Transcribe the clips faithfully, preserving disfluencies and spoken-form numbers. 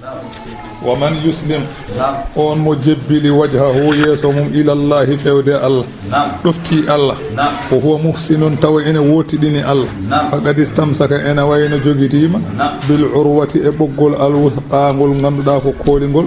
Wa man yuslim, on mo jebbili wajhahu yeeso mum ilallahi fewde Allah, ɗofti Allah, wa huwa muhsinun tawa ene wootiɗini Allah, faqad istamsaka ene wayno jogitima bil urwati e ɓoggol al wuthqa ngol ngannduɗaa ko koolingol,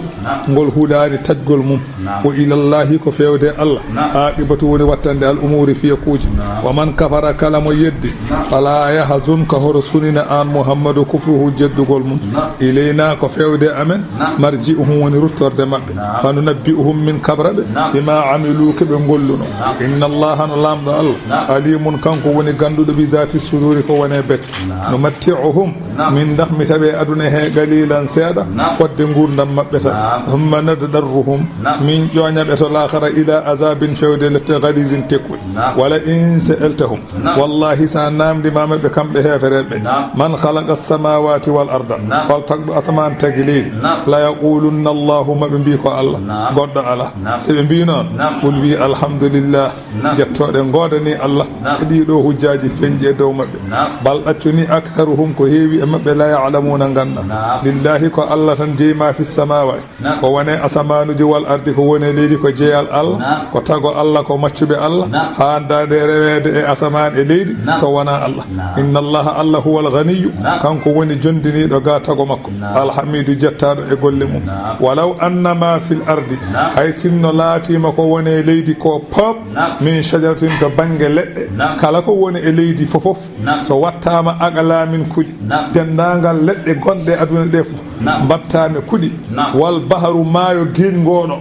ngol huɗaani taƴgol mum. Wa ilallahi ko fewde Allah, aqibatu woni wattande al umuri fiyakuuji. Wa man kafara kala mo yeddi, fala yahzunka hoto sunina an Muhammadu kufruhu jeddugol mum. Ilayna ko fewde amen, marji'uhum woni ruttorde maɓɓe. Fa nunabbi'uhum min kabra ɓe, bima amilu ko ɓe golluno. Inna Allaha no lamɗo Allah, alimun kanko woni ganduɗo bi zati suduri ko wone becce. Numatti'uhum min dahmita ɓe aduna he qalilan seeɗa, fodde ngurdam maɓɓe tan. Humma naddarruhum, min ƴooña ɓe to laakhara ila azabin fewde lette ghalizin tekkuɗe. Wala in sa'altahum, wallahi sa namdima maɓɓe kamɓe heefereɓe, man khalaqa as-samawati wal arda, hol tagɗo asaman tagi leydi, la yaqulunna Allahu, maɓe mbi ko Allah, goɗɗo ala. Se ɓe mbi noon, qul wi alhamdulillah, jettooɗe ngoodani Allah e ɗiɗo hujjaaji peñɗi e dow maɓɓe. Bal ɗaccu ni, aktharuhum ko heewi e maɓɓe, la ya'lamuna ngannda. Lillahi ko Allah tan jeyi ma fi samawati, ko wone asamaanuji wal ardi ko wone leydi ko jeyal Allah, ko tago Allah ko maccuɓe Allah, haa nda nde reweede e asamaan e leydi so wona Allah. Inna Allaha Allah huwal ghaniyu, kanko woni jondiniiɗo ga tago makko. Alhamidu jettaaɗo e golle mum. Walaw annama fil ardi, hay sinno laatiima ko woni e leydi ko pop, min shajaratin to bannge leɗɗe, kala ko woni e leydi fofof, so wattaama aqlamin kuɗi, denndaangal leɗɗe gonɗe aduna ɗe fof, mbattaame kuɗi, wal baharu maayo geeñ ngooɗo,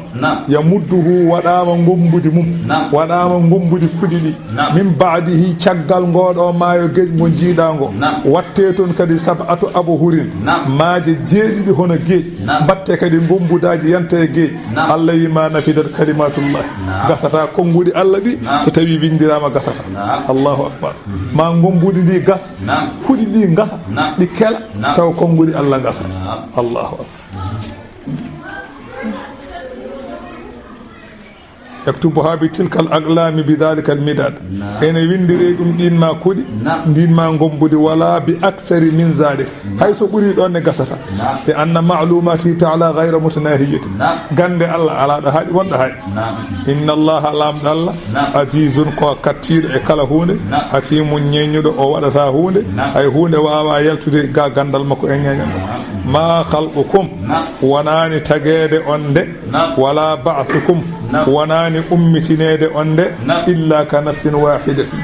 yamudduhu waɗaama ngombudi mum, waɗaama ngombudi kuɗi ɗi, min ba'dihi caggal ngooɗo maayo geeñ mo njiiɗaa ngo, watte toon kadi sab'atu abhurin, maaje jeeɗiɗi hono geeñ, mbatte kadi ngombudaaji yanta e geeñ. Allah wi ma nafidat kalimatullahi, gasata konnguɗi Allah ɗi, so tawi winndiraama gasata. Allahu akbar. Ma ngombudi ndi gas, kuɗi ɗi ngasa, ɗi kela, taw konnguɗi Allah ngasa. Allahu akbar. Yaktubuha bi tilkal aqlami bi dhalikal midad. Ene winndire ɗum ɗin ma kuɗi, ndin ma ngombudi, wala bi aksari min dhalik. Hay so ɓuri ɗon ne gasata. Li anna ma'lumati ta'ala ghayra mutanahiyatin. Gande Allah ala ɗo haaɗi, wonɗo haaɗi. Inna Allaha, lamɗo Allah, azizun ko kattiɗo e kala hunde, hakimun ñeññuɗo o waɗata hunde, hay hunde wawa yaltude ga gandal makko e ñeñal makko. Ma khalqukum, wonani tagede on de, wala ba'thukum, wonani ummitinede on de, illa ka nafsin wahidatin.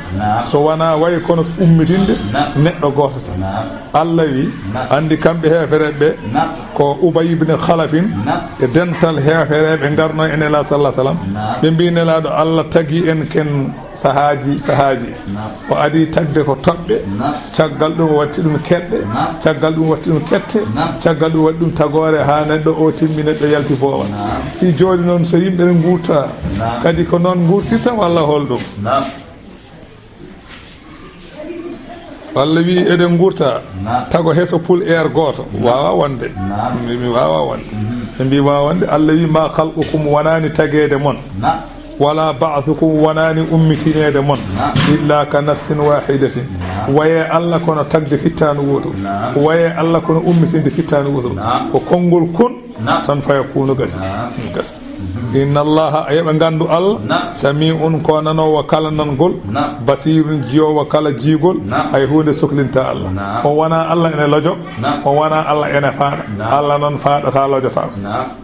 So wona way kono ummitinde neɗɗo goto tan. Allah wi, andi kamɓe heefereɓe ɓe, ko Ubay ibn Khalafin e dental heefereɓe ngarno e Nela sallallahu alaihi wasallam. Ɓe mbi Nelaɗo, Allah tagi en ken sahaaji, sahaaji. O adi tagde ko toɓɓe, caggal ɗum o watti ɗum keɗɗe, caggal ɗum o watti ɗum kette, caggal ɗum o waɗi ɗum tagoore haa neɗɗo o timmi, neɗɗo yalti boowa. I jooni noon so yimɓe ne nguurta, kadi ko noon nguurtirta walla hol ɗum? Allah wi eɗen nguurta, tago heso pul air gooto, wawa wonde. Mi, mi wawa wonde. Ɓe mbi wawa wonde. Allah wi ma khalqukum, wonani tagede mon. Wala ba'thukum, wonani ummitinede mon. Illa ka nafsin wahidatin. Waye Allah kono tagde fittanu woto. Waye Allah kono ummitinde fittanu woto. Ko konngol kun tan fayakunu gasi. Gasi. Inna Allaha, yoɓe ngandu Allah, sami'un ko nanowo kala nangol, basirun jiyowo kala jiigol, hay hunde soklinta Allah. O wona Allah ene lojo, o wona Allah ene faada. Allah non faadata, lojota.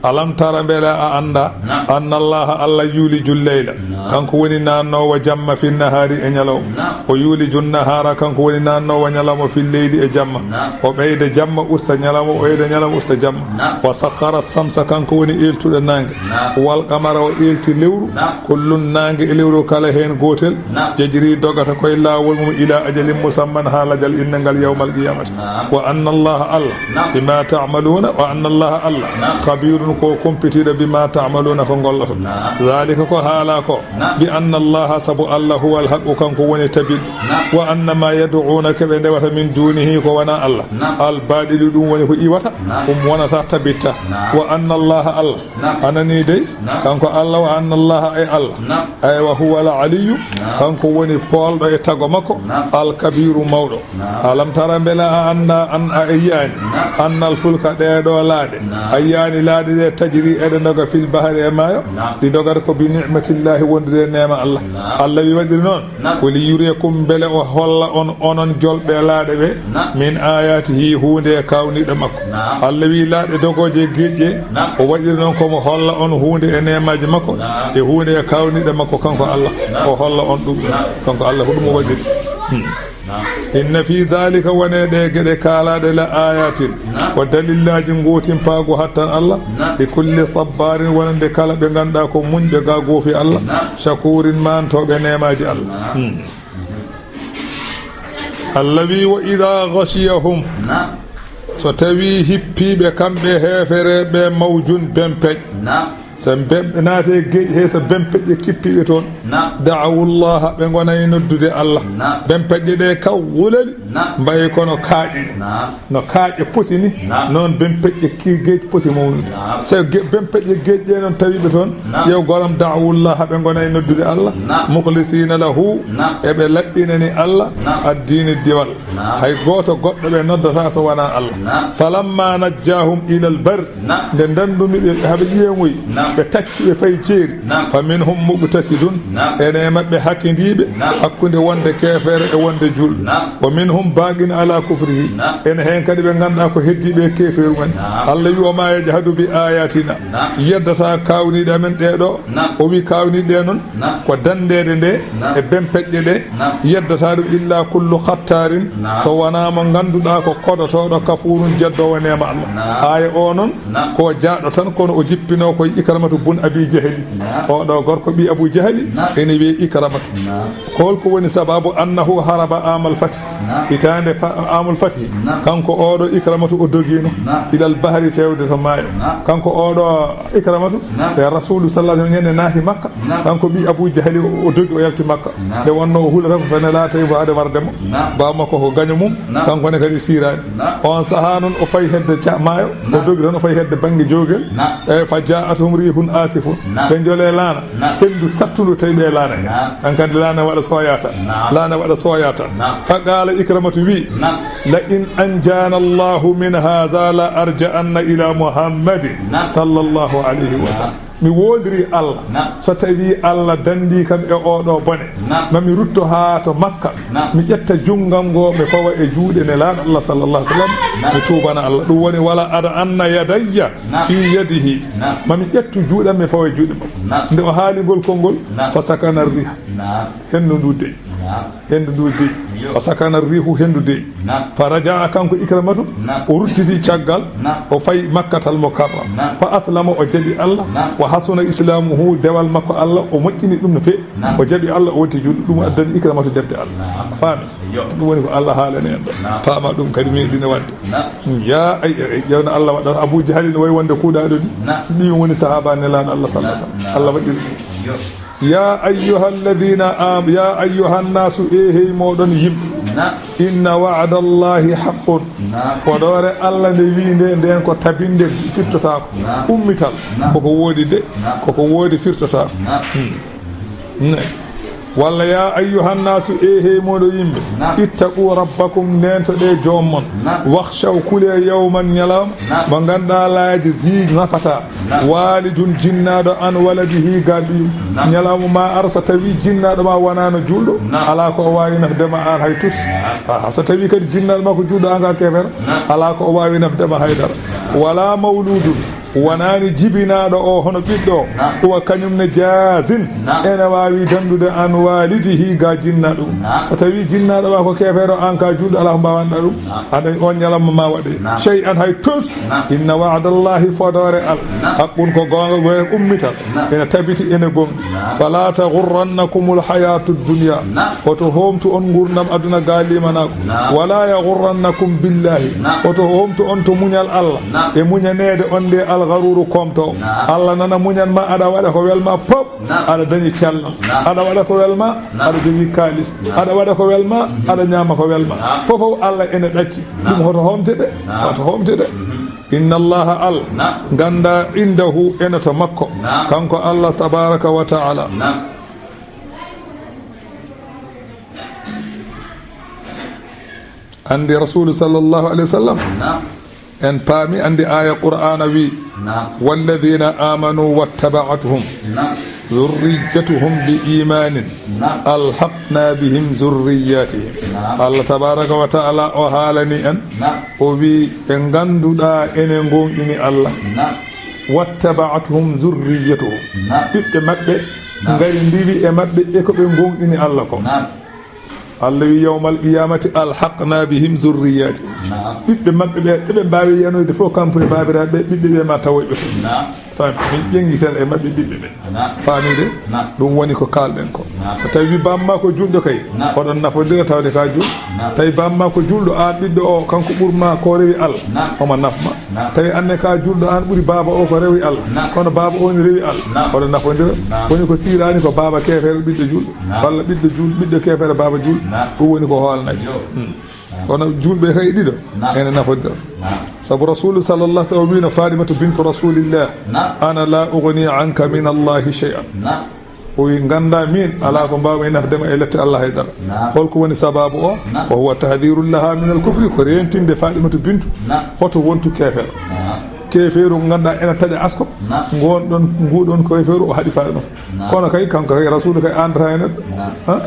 Alam tara, mbele a anda, anna Allaha, Allah yuliju leyla, kanko woni nannowo jamma, fi nahari e ñalawma. O yuliju nahara, kanko woni nannowo ñalawma, fi leyli e jamma. O ɓeyda jamma usta ñalawma, o ɓeyda ñalawma usta jamma. Wa sakhara samsa, kanko woni eltuɗo nange. Wal qamara, o elti lewru. Kullun, nange e lewru kala hen gotel, yajri, dogata koye lawol mum, ila ajalin musamman, ha lajal innangal yawmal qiyamati. Wa anna Allaha, Allah, bima ta'maluna, wa anna Allaha, Allah, khabirun ko kumpitiɗo, bima ta'maluna ko golloton. Zalika ko haala ko, bi anna Allaha, sabu Allah, huwal haqqu, kanko woni tabiɗɗo. Wa anna ma yad'una, ko ɓe ndewata, min dunihi, ko wona Allah, al batilu, ɗum woni ko iwata, ɗum wonata tabitta. Wa anna Allaha, Allah, anani dey, Naam. Kanko Allah, wa anna Allah, e Allah. Naam. Aywa, huwa al aliyu. Naam. Kanko woni poolɗo e tago makko. Naam. Al kabiru, mawɗo. Naam. Alam tara, mbela a annda, an a yiyaani? Naam. Annal fulka, ɗee ɗoo laaɗe. Naam. A yiyaani laaɗe ɗe, tajri, eɗe ndoga, fil bahri, e maayo? Naam. Ɗi ndogata ko bi ni'matillahi, wondude e neema Allah. Naam. Allah wi waɗiri noon. Naam. Ko li yuriyakum, mbele o holla on, onon jolɓe laaɗe ɓe. Naam. Min ayatihi, huunde e kawniɗe makko. Naam. Allah wi laaɗe dogooje e geeƴe. Naam. O waɗiri noon ko mo holla on huunde e neemaji makko. Naam. E huunde e kawniɗe makko kanko Allah. Naam. O holla on ɗum ɗon. Naam. Kanko Allah ko ɗum o waɗiri. Hmm. Naam. Inna fi dhalika, wone ɗe geɗe kaalaaɗe, la ayatin, naam, ko dalillaaji ngootimpaagu hattan Allah, naam, e kulli sabbaarin, wonande kala ɓe ngannduɗaa ko muñɓe ga goofi Allah, naam, shakuurin, maantooɓe neemaaji Allah. Naam. Hmm. Allah wi, wa idha ghashiyahum, naam, so tawi hippiiɓe kamɓe heefereɓe mawjun bempeƴ, naam. So bem-, ɓe naati e geeƴi he, so bempeƴƴe kippiiɓe toon, naam, da'awu llaha, ɓe ngona e noddude Allah. Naam. Bempeƴƴe ɗe kaw wulali, naam, mbayi kono kaaƴe ni. Naam. No kaaƴe poti ni, naam, noon bempeƴƴe ki-, geeƴi poti mawnude. Naam. So ge-, bempeƴƴe geeƴi ɗe noon tawi ɓe toon, naam, ƴeew goram, da'awu llaha, ɓe ngona e noddude Allah. Naam. Mukhlisina lahu, naam, eɓe laɓɓinani Allah, naam, addiini, diwal. Naam. Hay gooto goɗɗo ɓe noddata so wonaa Allah. Naam. Falamma najjahum ilal barr, naam, nde ndanndumi ɓe, haa ɓe ƴeeŋoyi, naam, ɓe tacci, ɓe payi jeeri. Naam. Fa minhum muqtasidun, naam, ene e maɓɓe hakindiiɓe, naam, hakkunde wonde keefeero e wonde juulɗo. Naam. Wa minhum baaqin ala kufrihi, naam, ene heen kadi ɓe ngannduɗaa ko heddiiɓe e keefeeru men. Naam. Allah wi, wa ma yajhadu bi ayatina, naam, yeddata kaawniiɗe amen ɗee ɗoo. Naam. O wi kaawniiɗe ɗee noon, naam, ko danndeede nde, naam, e bempeƴƴe ɗe, naam, yeddata ɗum illa kullu khattarin, naam, so wonaa mo ngannduɗaa ko kodotooɗo, kafuurun, jeddoowo neema Allah. Naam. Aaya o noon, naam, ko jaaɗo tan, kono o jippinoo ko e Ikramatu bun Abi Jahli. Naam. Oɗo gorko ɓii Abu Jahli, naam, ene wiyee Ikramatu. Naam. Ko holko woni sababu? Annahu haraba amal fati. Naam. Hitaande fa-, amul fati. Naam. Kanko oɗo Ikramatu o dogiino, naam, ilal bahri, feewde to maayo. Naam. Kanko oɗo Ikramatu, naam, e Rasulu sallallahu alaihi wasallam ñande naati Makka. Naam. Kanko ɓii Abu Jahli o, o dogi o yalti Makka. Naam. Nde wonno o hulata ko so nela tawi ko haade warde mo. Naam. Baba makko ko gaño mum, naam, kanko ne kadi siiraani. Naam. On sahaa noon o fayi hedde ca-, maayo, o, naam, dogi tan o fayi hedde bannge Jowgel. Naam. E fa ja'athum rihun asifun. Naam. Ɓe njole laana. Naam. Henndu sattundu tawi ɓe laana heen. Naam. Ɗan kadi laana waɗa sooyata. Naam. Laana waɗa sooyata. Naam. Fa qaala Ikramatu wi, naam, la in anjana Allahu min hadha la arja'anna ila Muhammadin, naam, sallallahu alayhi wa sallam. Naam. Mi woondiri Allah. Naam. So tawi Allah danndi kam e oɗo bone, naam, ma mi rutto haa to Makka. Naam. Mi ƴetta junngal ngo, mi fawa e juuɗe Nelaaɗo Allah sallallahu alaihi wasallam. Naam. Mi tuubana Allah. Ɗum woni, wala ada'anna yadayya, naam, fi yadihi. Naam. Ma mi ƴettu juuɗam, mi fawa e juuɗe makko. Naam. Nde o haali ngol konngol, naam, fa sakana riha. Naam. Henndu ndu deyi. Naam. Henndu ndu deyi. Iyo. Fa sakana rihu, henndu deyi. Naam. Fa raja'a, kanko Ikramatu, naam, o ruttiti caggal, naam, o fayi Makkatal Mukarram. Naam. Fa aslama, o jaɓi Allah. Naam. Wa hasuna islamuhu, dewal makko Allah, o moƴƴini ɗum no feewi. Naam. O jaɓi Allah, o wonti juulɗo. Ɗum, naam, addani Ikramatu jaɓde Allah. Naam. Faami? Iyo. Ɗum woni ko Allah haalani en ɗo. Naam. Faama ɗum kadi meeɗino waɗde. Naam. Ya ay, ay, ƴeewna Allah waɗan Abu Jahali no wayi wonde kuuɗaaɗo ni. Naam. Ɗum woni sahaaba Nelaaɗo Allah sallallahu alaihi wasallam. Naam. Allah waɗiri ɗum. Iyo. Ya ayyuhalladhina am-, ya ayyuhan nasu, e hey moɗon yimɓe. Naam. Inna wa'dallahi haqqun. Naam. Fodoore Allah nde wi nde, nden ko tabinde, firtotaako. Naam. Ummital. Naam. Koko woodi de, naam, koko woodi, firtotaako. Naam. Hmm. Ne. Walla, ya ayyuhan nasu, e hey moɗo yimɓe. Naam. Ittaqu rabbakum, ndentoɗe joom mon. Naam. Wakhshaw, kule, yawman, ñalawma. Naam. Mo ngannduɗaa la yajzi, nafata. Naam. Walidun, jinnaaɗo, an waladihi, ga ɓiyum. Naam. Ñalawma ma ar, so tawi jinnaaɗo ma wonano juulɗo, naam, alaa ko o waawi nafde ma ar hay tus. Naam. Aha, so tawi kadi jinnaaɗo ma ko juulɗo, an ka keefeero, naam, alaa ko o waawi nafde ma hay dara. Naam. Wala mawludun, wonani jibinaaɗo o hono ɓiɗɗo o, naam, huwa kañum ne jaazin, naam, ene waawi danndude an walidihi, ga jinnaaɗo. Naam. So tawi jinnaaɗo ma ko keefeero, an ka juulɗo, alaa ko mbaawanɗaa ɗum. Naam. Aɗa, on ñalawma ma waɗe. Naam. Shay'an, hay tus. Naam. Inna wa'dallahi, fodoore Allah. Naam. Haqqun, ko goonga, ko ummital. Naam. Ene tabiti, ene gonɗi. Naam. Fala taghurrannakumul hayatud dunya. Naam. Oto homtu on ngurdam aduna ga limanaako. Naam. Wala yaghurrannakum billahi. Naam. Oto homtu on to muñal Allah. Naam. E muñaneede on nde al gharuru, komto. Naam. Allah nana muñan ma, aɗa waɗa ko welma pop. Naam. Aɗa dañi cellal. Naam. Aɗa waɗa ko welma. Naam. Aɗa jogii kaalis. Naam. Aɗa waɗa ko welma. Mhm. Aɗa ñaama ko welma. Naam. Fofof Allah ene ɗacci. Naam. Ɗum hoto homtede. Naam. Hoto homtede. Mhm. Inna Allaha, Al, ganda, indahu, ena to makko, kanko Allah tabaraka wa ta'ala. Andi Rasulu sallallahu alayhi wa sallam. En paami, andi aya Qur'ana wi, "Walladhina amanu wattaba'athum dhurriyyatuhum bi imanin alhaqna bihim dhurriyyatihim." Allah tabaraka wa ta'ala o haalani en, o wi, "Ɓe ganduɗa ene gonɗini Allah, wattaba'athum dhurriyyatuhum, ɓiɓɓe maɓɓe ngari ndiwi e maɓɓe e ko ɓe gonɗini Allah ko." Allah wi, "Yawmal qiyamati alhaqna bihim dhurriyyatihim." Ɓiɓɓe maɓɓe ɓe, ɓe ɓe mbawi yanoyde fof, kanko e babiraɓe ɓe, ɓiɓɓe ɓe ma tawoyɓe fof. Fami, min ƴenngiten e maɓɓe ɓiɓɓe ɓe. Famide? Ɗum woni ko kalɗen ko. So tawi bamma ko julɗo kay, oɗon nafodira tawde ka julɗo. Tawi bamma ko julɗo, an ɓiɗɗo o, kanko ɓurma ko rewi Allah, omo nafma. Tawi anne ka julɗo, an ɓuri baba o ko rewi Allah, kono baba o ni rewi Allah, oɗon nafodira. Woni ko sirani ko baba kefere ɓiɗɗo julɗo, walla ɓiɗɗo julɗo, ɓiɗɗo kefere baba julɗo. Ɗum woni ko hoolnaji. Hmm. Kono julɓe kay ɗiɗo ene nafodira. Sabu Rasulu sallallahu alaihi wasallam wino Fatimatu bintu Rasulillah, "Ana la ughni anka min Allahi shay'an." O wi, "Ganda min, ala ko mbawmi nafdema e lepte Allah haydara." Holko woni sababu o? "Fa huwa tahdhirul laha min al kufri," ko rentinde Fatimatu bintu hoto wontu kefere. Keferu ganda ena taƴa asko, ngon ɗon, nguɗon keferu o haɗi Fatimatu. Kono kay kanko kay Rasulu kay andata e neɗɗo. Ha?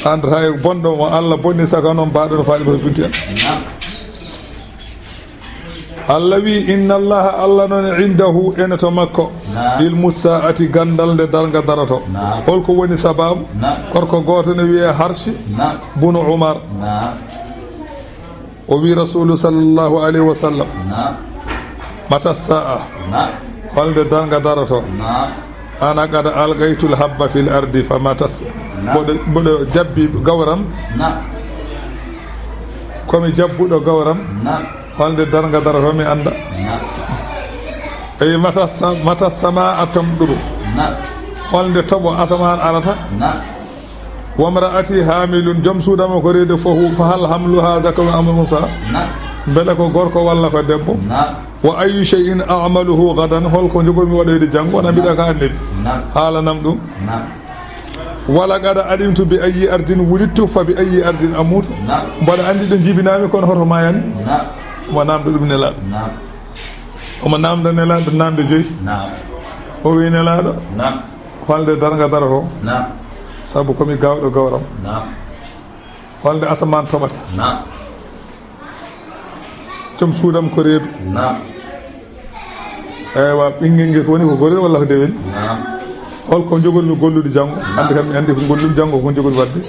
Andata e bonɗo mo Allah bonni, saka noon mbaɗo no Fatimata bintu en. Allah wi, "Inna Allaha, Allah noon, indahu, ene to makko, ilmu sa'ati, gandal nde darga daroto." Holko woni sababu? Gorko goto ne wiye Harshi bunu Umar. O wi Rasulu sallallahu alaihi wasallam, "Mata sa'a?" Holde darga daroto? "Ana qad algaytul habba fil ardi fa mata s-," mboɗo, mboɗo jabbi gawram. Komi jabbuɗo gawram. Holde darga daroto mi anda. Eyi, "Mata sa-, mata sama'a tamduru?" Holde toɓo asaman arata? "Wamra'ati hamilun," joom suudam o ko reedu fof, "fa hal hamluha dhakarun am unsa?" Mbele ko gorko walla ko debbo? "Wa ayyu shay'in a'maluhu ghadan," holko jogormi waɗoyde janngo? Wona mbiɗa ka annabi. Haalanam ɗum. "Wa laqad alimtu bi ayyi ardin wulidtu fa bi ayyi ardin amutu." Mboɗo andi ɗo jibinami, kono hoto mayanmi. Omo namda ɗum Nelaɗo. Omo namda Nelaɗo namde joyi. O wi, "Nelaɗo, holde darga daroto?" Sabu komi gawɗo gawram. "Holde asaman toɓata?" Joom suudam ko reedu. Eywa, ɓinngel ngel ko woni ko gorel walla ko dewel? Holko jogormi gollude janngo? Andi kam mi andi ko gollumi janngo, ko jogormi wadde.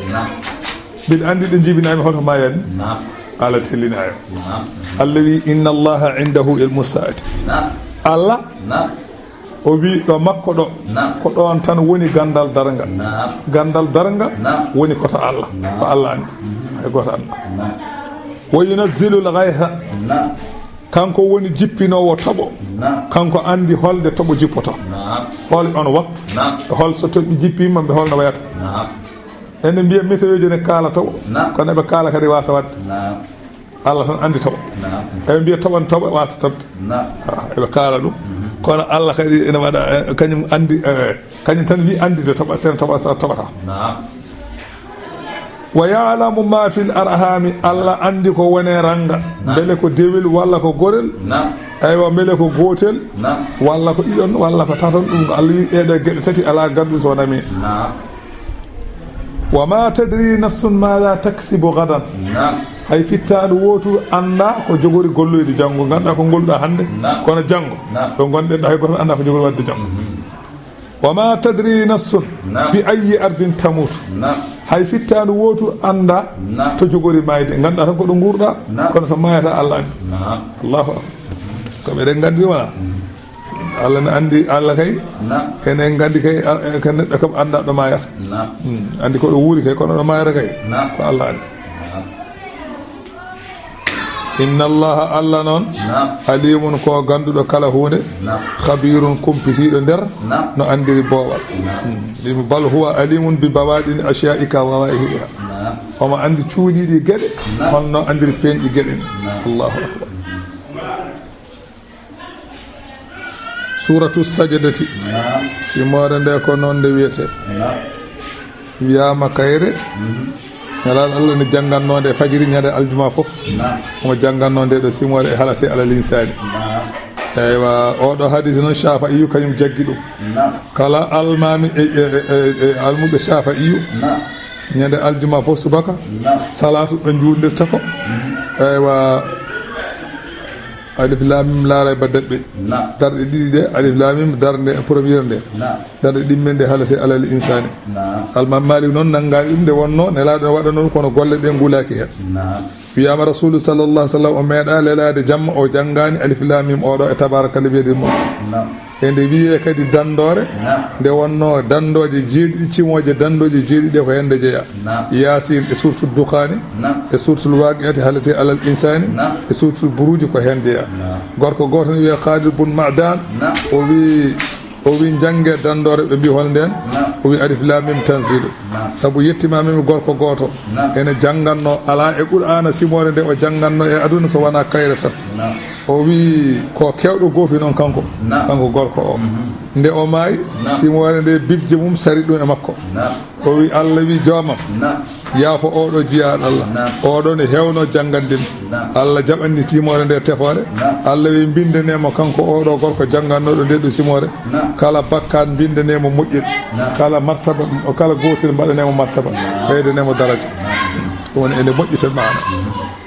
Mbiɗa andi ɗo jibinami, hoto mayani. Allah tellini ayo. Allah wi, "Inna Allaha indahu ilmu sa'ati." Allah o wi ɗo makko ɗo, ko ɗon tan woni gandal darga. Gandal darga woni ko to Allah. Ko Allah andi. Hay goto anda. "Wa yunazzilul ghaytha." Kanko woni jippinowo toɓo. Kanko andi holde toɓo jippoto. Hol on waktu. Hol so toɓi jippima, mbe holno wayata. Ene mbiya météo ji ne kaala toɓo. Kono eɓe kaala kadi wasa wadde. Allah tan andi toɓo. Eɓe mbiya toɓan toɓa, wasa toɓde. Ah, eɓe kaala ɗum. Kono Allah kadi ene waɗa, eh, kañum andi, eh, kañum tan wi andi de toɓa, sen toɓa, sa toɓata. "Wa ya'lamu ma fil arhami," Allah andi ko wone ranga. Mbele ko dewel walla ko gorel? Eywa, mbele ko gotel? Walla ko ɗiɗon, walla ko taton? Ɗum ko Allah wi, ɗeɗo geɗe tati ala gandu so wona min. "Wa ma tadri nafsun madha taksibu ghadan." Hay fittaandu wootu anda ko jogori golloyde janngo. Ganda ko golluɗa hande, kono janngo ɗo gonɗen ɗo hay goto anda ko jogori wadde janngo. "Wa ma tadri nafsun bi ayyi ardin tamutu." Hay fittaandu wootu anda to jogori mayde. Ganda tan ko ɗo gurɗa, kono to mayata Allah andi. Allahu akbar. Ko ɓeɗen gandi wona. Allah ne andi, Allah kay. Enen gandi kay, a-, e, kan neɗɗo kam anda ɗo mayata. Hmm, andi ko ɗo wuuri kay, kono ɗo mayata kay, ko Allah andi. "Inna Allaha," Allah noon, "alimun," ko ganduɗo kala hunde, "khabirun," kumpitiɗo nder, no andiri boowal. Hmm. Ɗum, "bal huwa alimun bi bawaɗini ashiya'i ka zawahiriha." Omo andi cuuɗiɗi geɗe, honno andiri penɗi geɗe ni. Allahu akbar. Suuratu Sajadati. Naam. Simoore nde ko noon nde wiyetee. Naam. Wiyaama kayre. Mhm. Nelaaɗo Allah ne janngannoo nde fajiri ñande aljuma fof. Naam. Omo janngannoo nde ɗo simoore e halate alal insaani. Naam. Eywa, oɗo hadisi noon Shaafa'iyu kañum jaggi ɗum. Naam. Kala almaami e, e, e, e almuɓe Shaafa'iyu. Naam. Ñande aljuma fof subaka. Naam. Salaatu ɓe njuulnirta ko. Mhm. Eywa, alif laam mim laa rayba daɓɓe. Naam. Darɗe ɗiɗi ɗe, alif laam mim, darnde première nde. Naam. Darnde ɗimmere nde halate alal insaani. Naam. Almaami Maalik noon nanngaani ɗum nde wonnoo Nelaaɗo ne waɗa noon kono golle ɗe ngulaaki heen. Naam. Wiyaama Rasuulu sallallahu alaihi wa sallam o meeɗaa lelaade jamma o janngaani alif laam mim oɗo e tabaaraka lladhii biyadihil mulk. Naam. E nde wiyee kadi danndoore, naam, nde wonnoo danndooje jeeɗiɗi, cimooje danndooje jeeɗiɗi ɗe ko heen nde jeyaa. Naam. Yaasin e Suuratul Dukhaani, naam, e Suuratul Waaqi'ati halate alal insaani, naam, e Suuratul Buruuji ko heen jeyaa. Naam. Gorko gooto ne wiyee Khaalid bun Ma'daan, naam, o wi, o wi njannge danndoore, ɓe mbi hol ndeen? Naam. O wi alif laam mim tanziilu. Naam. Sabu yettiima mim gorko gooto, naam, ene janngannoo, alaa e Qur'aana simoore nde o janngannoo e aduna so wonaa kayre tan. Naam. O wi ko keewɗo goofi noon kanko, naam, kanko gorko o. Mhm. Nde o maayi, naam, simoore nde bibje mum sari ɗum e makko. Naam. O wi Allah wi joomam, naam, yaafo oɗo jiyaaɗo Allah. Naam. Oɗo ne heewno janngande mi. Naam. Allah jaɓani simoore nde tefoore. Naam. Allah wi mbindanee mo kanko oɗo gorko janngannooɗo nde ɗo simoore. Naam. Kala bakkaat mbindanee mo moƴƴel. Naam. Kala martaba, kala gootel mbaɗanee mo martaba. Naam. Ɓeydanee mo daraja. Naam. Ɗum woni ene moƴƴita maana.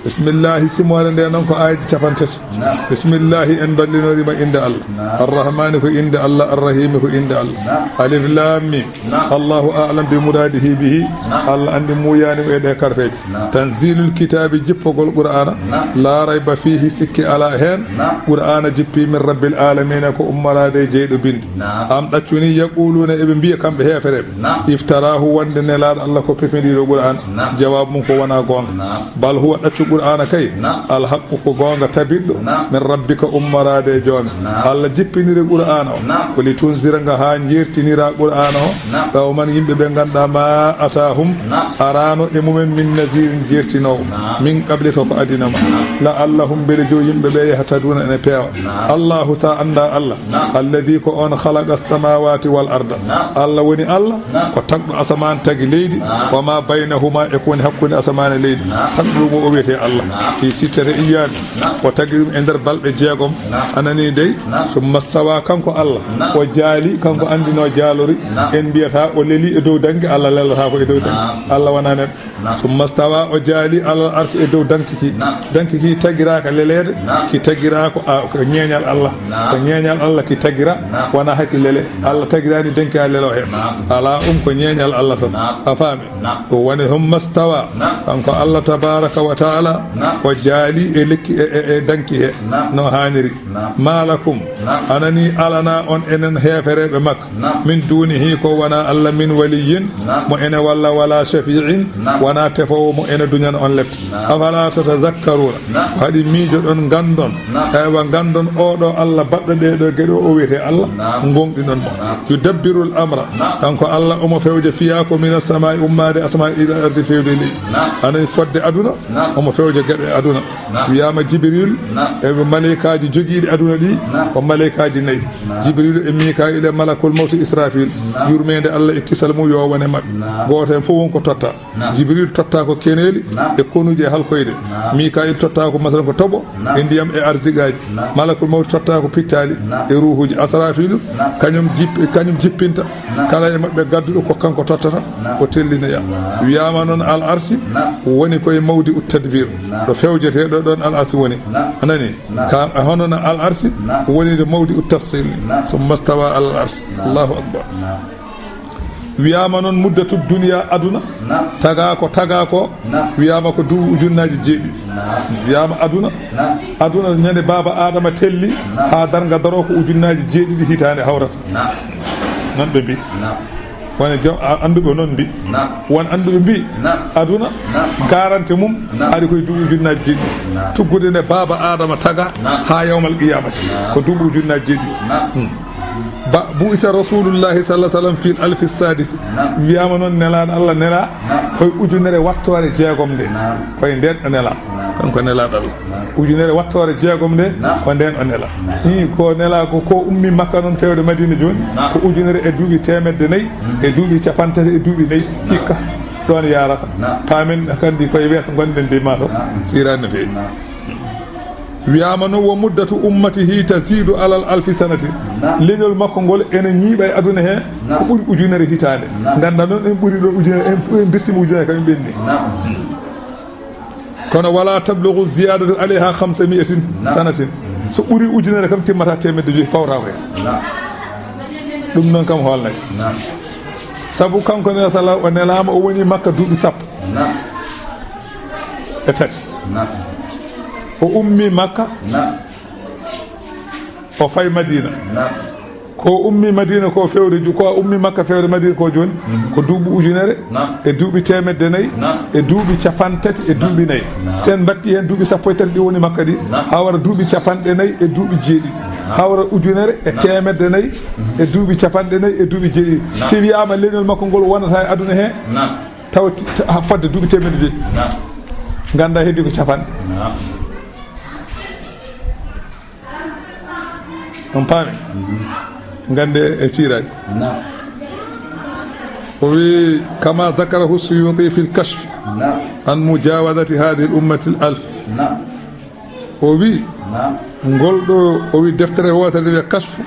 Bismillahi, simoore nde noon ko aayat capanɗe tati. Naam. Bismillahi, en ballinoriima innde Allah. Naam. Arrahmani ko innde Allah, Arrahimi ko innde Allah. Naam. Alif Laam Miim. Naam. Allahu a'lam bi muraadihi bihi. Naam. Allah anndi muuyaani mo e ɗee karfeeje. Naam. Tanziilul kitaabi, jippogol Qur'aana. Naam. Laa rayba fiihi, sikki alaa heen. Naam. Qur'aana jippii min rabbil aalamiina, ko ummoraade e jeyɗo binndi. Naam. Am ɗaccunii, yaquluuna, eɓe mbiya kamɓe heefereɓe. Naam. Iftaraahu, wonde Nelaaɗo Allah ko pepindiiɗo Qur'aan. Naam. Jawaabu mum ko wonaa goonga. Naam. Bal huwa, ɗaccu Qur'aana kay, naam, alhaqqu, ko goonga tabitɗo, naam, min rabbika, ummoraade e joome. Naam. Allah jippiniri Qur'aana o, naam, ko litunzira, nga haa njeertinira Qur'aana o, naam, qawman, yimɓe ɓe ngannduɗaa, ma ataahum, naam, araano e mumen, min nazirin, jeertinoowo, naam, min qablika, ko adina ma, naam, la'allahum, mbele jo yimɓe ɓe, yahtaduuna, ene peewa. Naam. Allahu, sa annda Allah, naam, alladhi, ko on, khalaqa as-samawati wal arda. Naam. Allah woni Allah, naam, ko tagɗo asamaan, tagi leydi, naam, wa ma baynahuma, e ko woni hakkunde asamaan e leydi. Naam. Tagɗo ɗum o, o wiyetee Allah. Naam. Fi sittati ayyaamin. Naam. O tagi ɗum e nder balɗe jeegom. Naam. A nanii dey? Naam. Summa stawa, kanko Allah. Naam. O jaali, kanko anndinoo jaalori. Naam. En mbiyata o leli e dow danki, Allah lelata ko e dow danki. Naam. Allah wonaa neɗɗo. Naam. Summa stawa, o jaali, alal arsi, e dow danki ki. Naam. Danki ki tagiraaka leleede, naam, ki tagira ko, a, ko ñeeñal Allah. Naam. Ko ñeeñal Allah ki tagira, naam, wonaa haki lele. Allah tagiraani danki haa lelo heen. Naam. Alaa, um ko ñeeñal Allah tan. Naam. A faami? Naam. Ɗum woni humma stawa. Naam. Kanko Allah tabaraka wa taala, naam, o jaali e lekki e, e, e danki he. Naam. No haaniri. Naam. Ma lakum. Naam. A nanii, alanaa on enen heefereɓe Makka. Naam. Min dunihi, ko wonaa Allah, min waliyyin, naam, mo ene walla, wala shafi'in, naam, wonaa tefoowo mo ene duñana on lepte. Naam. Afala tatazakkaruna. Naam. Ko haɗi miijoɗon, nganndon. Naam. Eywa, nganndon oɗo Allah baɗɗo ɗee ɗo geɗe o, o wiyetee Allah, naam, ngonɗinon mo. Naam. Yudabbirul amra. Naam. Kanko Allah omo fewja fiyaa ko mina samaa'i, ummaade asamaan, ila ardi, fewde leydi. Naam. A nanii, fodde aduna, naam, omo fewja geɗe aduna. Naam. Wiyaama Jibril, naam, e maleykaaji jogiiɗi aduna ɗi, naam, ko maleykaaji nayi. Naam. Jibril e Mikail e malakul mawti Israfil. Naam. Yurmeende Allah e kisal mum yo wone maɓɓe. Naam. Gooto heen fof won ko totta. Naam. Jibril totta ko keneeli, naam, e konuuji e halkoyde. Naam. Mikail totta ko, masalan, ko toɓo, naam, e ndiyam e arsiqaaji. Naam. Malakul mawti totta ko pittaali, naam, e ruuhuuji. Asrafilu, naam, kañum jip-, kañum jippinta. Naam. Kala e maɓɓe gadduɗo ko kanko tottata, naam, o tellinoya. Naam. Wiyaama noon al arsi, naam, woni koye mawdi ut tadbir. Naam. Ɗo fewjetee ɗo ɗoon al arsi woni. Naam. A nanii? Naam. Ka, hono no al arsi, naam, woni ɗo mawdi ut tafsil ni. Naam. Summa stawa al arsi. Naam. Allahu akbar. Naam. Wiyaama noon muddatu duniya, aduna, naam, tagaa ko, tagaa ko, naam, wiyaama ko duuɓi ujunnaaji jeeɗiɗi. Naam. Wiyaama aduna, naam, aduna ñande baaba Adama telli, naam, haa darnga daroo ko ujunnaaji jeeɗiɗi hitaande hawrata. Naam. Noon ɓe mbi. Naam. Won e joom, a, annduɓe noon mbi. Naam. Won annduɓe mbi. Naam. Aduna, naam, garante mum, naam, ari koye duuɓi ujunnaaji jeeɗiɗi. Naam. Tuggude nde baaba Adama taga, naam, haa yawmal qiyamati. Naam. Ko duuɓi ujunnaaji jeeɗiɗi. Naam. Hmm. Ba, bu'isa Rasulullahi sallallahu alaihi wasallam fil alfi sadis. Naam. Wiyaama noon Nelaaɗo Allah nelaa, naam, koye ujunere wattoore jeegom nde. Naam. Koye ndeen ɗo nelaa. Naam. Ko nelaaɗo Allah. Ujunere wattoore jeegom nde, ko ndeen o nela. Ii, ko nelaa ko, ko ummi Makka noon feewde Madina jooni, ko ujunere e duuɓi teemedde nayi, e duuɓi capanɗe tati, e duuɓi nayi, hikka ɗoon yaarata. Paamen kandi koye weeso ngonɗen de, maa taw siiraani no feewi. Wiyaama noon, "Wa muddatu ummatihi tazidu alal alfi sanatin." Leñol makko ngol ene ñiiɓa e aduna he ko ɓuri ujunere hitaande. Ngannda noon en ɓuri ɗoon ujunere, en, en mbirtiima ujunere kam en ɓenni. Kono wala tablugu ziyadatu alayha khamsa mi'atin sanatin. So ɓuri ujunere kam timmata teemedde joyi fawta ko hen. Ɗum noon kam hoolnake. Sabu kanko ne sala o nelaama o woni Makka duuɓi sappo e tati. O ummi Makka o fay Madina. Ko ummi Madina ko fewde ju-, ko ummi Makka fewde Madina ko jooni, ko duuɓi ujunere e duuɓi teemedde nayi e duuɓi capanɗe tati e duuɓi nayi. Sen mbatti heen duuɓi sappo e tati ɗi woni Makka ɗi, haa wara duuɓi capanɗe nayi e duuɓi jeeɗiɗi, haa wara ujunere e teemedde nayi e duuɓi capanɗe nayi e duuɓi jeeɗiɗi. Si wiyaama leñol makko ngol wonata e aduna he, taw ti-, ta-, fodde duuɓi teemedde joyi. Ngannda heddi ko capanɗe. On paami? Ngannde e ciiraaji. O wi, kama zakarahu Suyuti fil kashfi an mujawazati hadhihi al ummati al alf. O wi, ngol ɗo, o wi deftere wootere wiya Kashfu.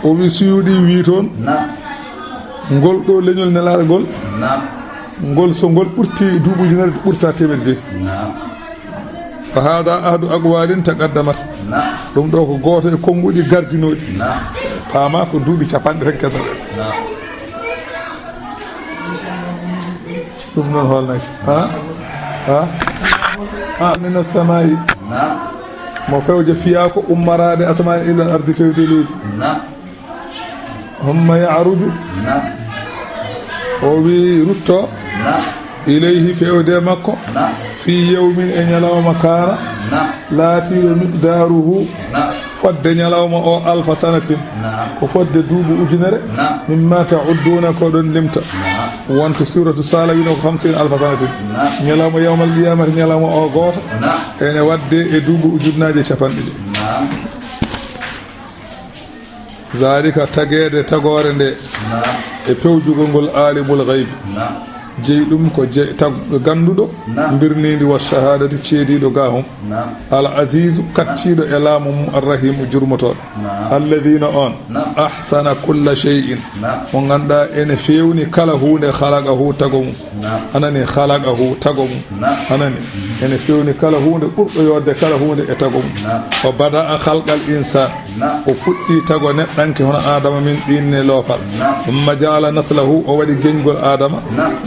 O wi Suyuti wi toon, ngol ɗo leñol nelaaɗo ngol, ngol so ngol ɓurti duuɓi ujunere ɓurta teemedde joyi. Wa hada ahadu aqwalin taqaddamat. Ɗum ɗo ko gooto e konnguɗi gardinooɗi. Paama ko duuɓi capanɗe tati kesa ɗen. Ɗum noon holnaki. Ha? Ha? Ha, min as-samaa'i. Mo fewja fiyaa ko ummaraade asamaan ila al-ardi fewde leydi. Humma ya'ruju. O wi rutto. Ilayhi fewde makko. Fi yawmin e ñalawma kaana. Laatiiɗo miqdaaruhu. Fodde ñalawma o alfa sanatin. Ko fodde duuɓi ujunere. Mimma ta'udduna ko ɗon limta. Wonto suuratu Saala wino ko khamsiina alfa sanatin. Ñalawma yawmal qiyamati ñalawma o gooto. Ene wadde e duuɓi ujunnaaje capanɗe ɗiɗi. Zalika tageede tagoore nde. E pewjugol ngol alimul ghaybi. Jeyi ɗum ko je-, tag-, gannduɗo mbirniindi wa shahadati ceediiɗo ga hum. Al azizu kattiiɗo e laamu mum arrahimu jurmotooɗo. Alladina on ahsana kulla shay'in. Mo ngannduɗaa ene fewni kala huunde khalaqahu tago mum. Anani khalaqahu tago mum. Anani ene fewni kala huunde ɓurɗo yodde kala huunde e tago mum. Wa bada'a khalqal insan. O fuɗɗi tago neɗɗanke hono Adama min ɗinne loopal. Thumma ja'ala naslahu, o waɗi geñgol Adama.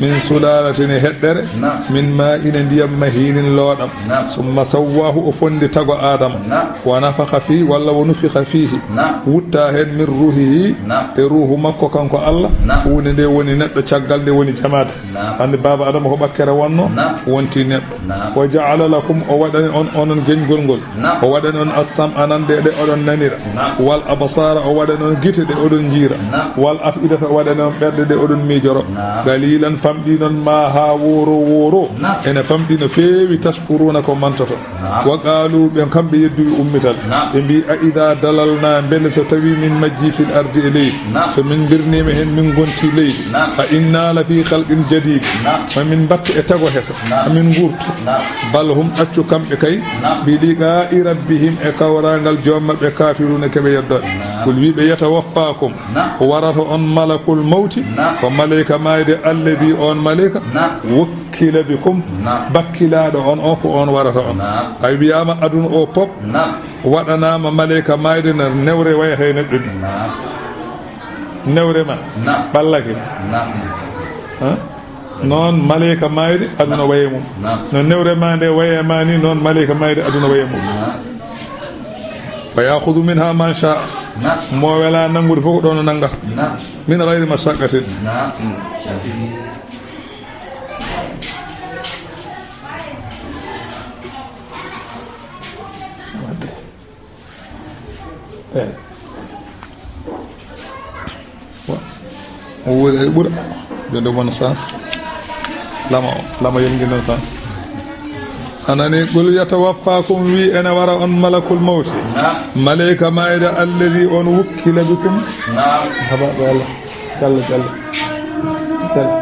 Min sulalatin e heɗɗere. Min ma'in e ndiyam mahinin looɗam. Thumma sawwahu, o fondi tago Adama. Wa nafakha fi, walla wa nufikha fihi. Wutta hen min ruhihi, e ruhu makko kanko Allah. Huunde nde woni neɗɗo, caggal nde woni jamaat. Hannde baaba Adama ko ɓakkere wonno, wonti neɗɗo. Wa ja'ala lakum, o waɗani on onon geñgol ngol. O waɗani on as-sam'a, nande ɗe oɗon nanira. Wal absara, o waɗani on gite ɗe oɗon jiira. Wal af'idata, o waɗani on ɓerɗe ɗe oɗon miijoro. Qalilan, famɗi noon ma haa wooro wooro. Ene famɗi no feewi, tashkuruna, ko mantoto. Wa qalu, ɓe kamɓe yedduɓe ummital. Ɓe mbi, a idha dalalna, mbele so tawi min majji fil ardi e leydi. So min mbirniima heen, min ngonti leydi. A inna la fi khalqin jadid. Ma min mbattu e tago heso. A min ngurtu. Bal hum, accu kamɓe kay. Bi liqa'i rabbihim, e kawraangal joom maɓɓe, kafiruna, keɓe yeddoɓe. Kul, wiɓe, yatawaffakum, warata on malakul mawti, ko maleyka maayde, alladhi, on maleyka, wukkila bikum, bakkilaaɗo on o, ko on warata on. Ay wiyaama aduna o pop, waɗanaama maleyka maayde no newre wayata e neɗɗo ni. Newre ma ɓallake ma. Ha? Noon maleyka maayde aduna waye mum. No newre ma nde waye ma ni, noon maleyka maayde aduna waye mum. Fa ya'khudhu minha man sha'a. Mo wela nanngude fof ko ɗoon o nannga. Min ghayri mashaqqatin. Eyi. Wa-, o woodi ay ɓura. Jonde mon sans. Lama o, lama yongi non sans. A nani, "Qul yatawaffakum," wi ene wara on malakul mawti. Naam. Maleyka maayde alladi on wukkila bikum. Naam. Habaɓe Allah. Jalla, jalla. Jalla.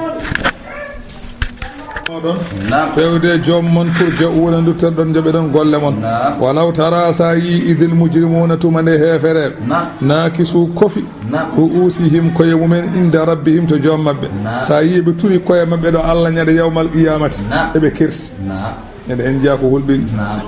Oɗon. Naam. Fewde joom mon turja'uuna, nduttorɗon, joɓeɗon golle mon. Naam. Walaw tara, sa yii, idil mujrimuuna, tuma nde heefereɓe. Naam. Naakisu kofi. Naam. Ru'uusihim, koye mumen, inda rabbihim, to joom maɓɓe. Naam. Sa yii ɓe turi koye maɓɓe ɗo Allah ñande yawmal qiyamati. Naam. Eɓe kirsi. Naam. Ene en jeyaa ko hulɓini. Naam.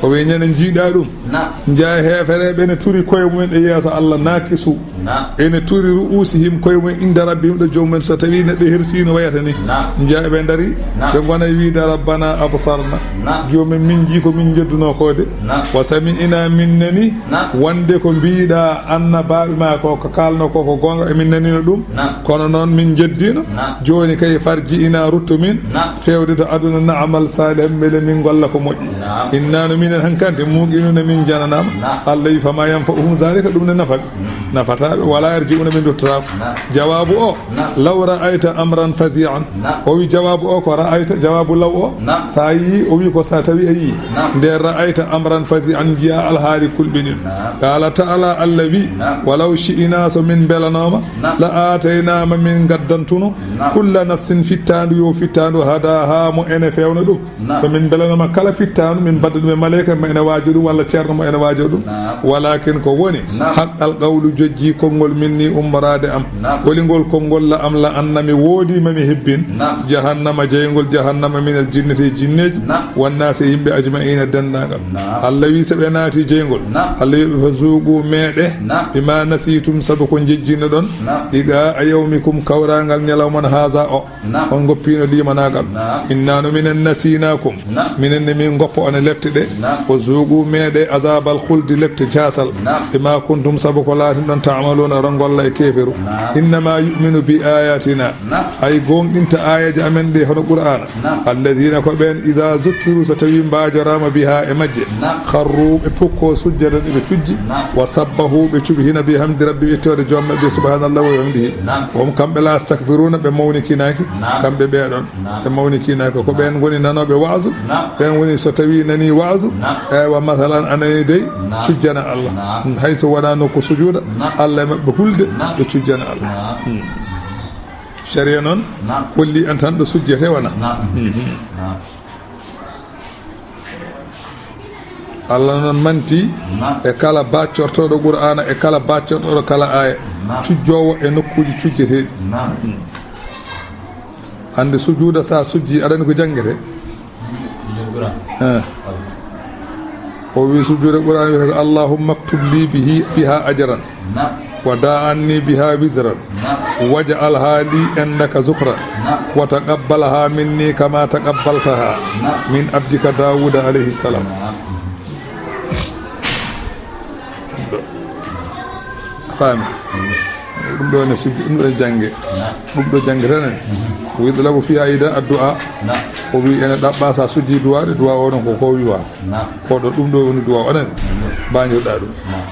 O wi ñande jiiɗa ɗum. Naam. Jeyaa heefereɓe ene turi koye mumen e yeeso Allah, naakisu. Naam. Ene turi ru'uusihim, koye mumen, inda rabbihim, ɗo joom mumen, so tawi neɗɗo hersi no wayata ni. Naam. Jeyaa ɓe dari, naam, ɓe ngona e wiide, "Rabbana absarna." Naam. Joom men, min jii ko min jedduno ko de. Naam. "Wa sami'na," min nani. Naam. Wonde ko mbiɗa annabaaɓe ma ko, ko kaalno ko, ko goonga, emin nanino ɗum. Naam. Kono noon min njeddino. Naam. Jooni kay farji'na, ruttu min. Naam. Fewde to aduna, na'mal salihan, mbele min ngolla ko moƴƴi. Naam. Inna no minen hankante muuqinuna min jananaama. Naam. Allah wi, "Fama yanfa'uhum zalika," ɗum ne nafa ɓe. Mm. Nafataa ɓe, wala yarji'una, ɓe nduttataako. Naam. Jawaabu o, naam, "Law ra'ayta amran fazi'an." Naam. O wi jawaabu o ko ra'ayta, jawaabu law o. Naam. Sa yii, o wi ko sa tawi a yii. Naam. Nde ra'ayta amran fazi'an, jiya alhaali kulɓiniɗo. Naam. Qala ta'ala, Allah wi, naam, "Walaw shi'na," so min mbelanoma, naam, "la aatayna," ma min gaddantuno, naam, "kulla nafsin," fittaandu yo fittaandu, "hadaha," mo ene fewna ɗum. Naam. So min mbelanoma kala fittaandu, min mbadda ɗum e maleyka mo ene waajo ɗum, walla ceerno mo ene waajo ɗum. Naam. Walakin ko woni, naam, "Haqqal qawlu," jojji konngol minni ummoraade am. Naam. Holi ngol konngol? "La am la anna," mi woodi ma mi hebbin. Naam. "Jahannama," jeyngol jahannama, "minal jinnati," e jinneeji. Naam. "Wan naasi," e yimɓe, "ajma'ina," denndaangal. Naam. Allah wi, so ɓe naati jeyngol. Naam. Allah wi ɓe, "Fa zuuqu," meeɗe. Naam. "Bima nasiitum," sabu ko njejjinoɗon. Naam. "Liqaa'a yawmikum," kawraangal ñalawma mon, "haaza," o. Naam. "On ngoppiino limanaagal." Naam. "Inna no minen nasiinaakum." Naam. "Minen ne min ngoppa on e lepte ɗe." Naam. "Wa zuuqu," meeɗe, "azaabal khuldi," lepte caasal. Naam. "Bima kuntum," sabu ko laatinɗon, "ta'maluuna," oɗon ngolla e keeferu. Naam. "Innama yu'minu bi ayatina." Naam. "Ay goongɗinta aayeeje amen ɗe, hono Qur'aana." Naam. "Alladina," ko ɓeen, "ida zukkiru," so tawi mbaajoraama, "biha," e majje. Naam. "Kharru," ɓe pukko, "sujjadan," eɓe cujji. Naam. "Wa sabbahu," ɓe cuɓi hina, "bi hamdi rabbi," ittoode joom maɓɓe, "subhanallah wa bihamdihi." Naam. "Wa hum," kamɓe, "la yastakbiruna," ɓe mawnikinaaki. Naam. Kamɓe ɓeeɗon, naam, ɓe mawnikinaaki. Ko ɓeen ngoni nanooɓe waazu. Naam. Ɓeen woni so tawi nani waazu, naam, eywa, masalan, a nani dey, naam, cujjana Allah. Naam. Mm, hay so wonaa nokku sujuuda, naam, Allah e maɓɓe hulde, naam, ɓe cujjana Allah. Naam. Mm. Sharia noon, naam, holli en tan ɗo sujjete wona. Naam. Mhm. Naam. Allah noon manti, naam, e kala baccortooɗo Qur'aana, e kala baccortooɗo kala aaya, naam, cujjoowo e nokkuuji cujjeteeɗi. Naam. Annde sujuuda, so a sujji, aɗa anndi ko janngete? Sujjude Qur'aana. Eh. O wi sujjude Qur'aana wiyata ko, "Allahumma aktub li bihi, biha ajran." Naam. "Wa da' anni biha wizran." Naam. "Waj'alha li indaka zukran." Naam. "Wa taqabbalha minni kama taqabbaltaha, naam, min abdika Dawuda alayhi salam." Naam. A faami? Ɗum ɗo ne sujji, ɗum ɗo ne jannge. Naam. Ɗum ɗo jannge tan en. Mhm. Ko yutlabu fiha idan addu'a. Naam. O wi ene ɗaɓɓa sa sujji du'a de, du'a o ɗon ko ko wiwa. Naam. Ko ɗo ɗum ɗo woni du'a onon. Mhm. Mbañirɗa ɗum. Naam.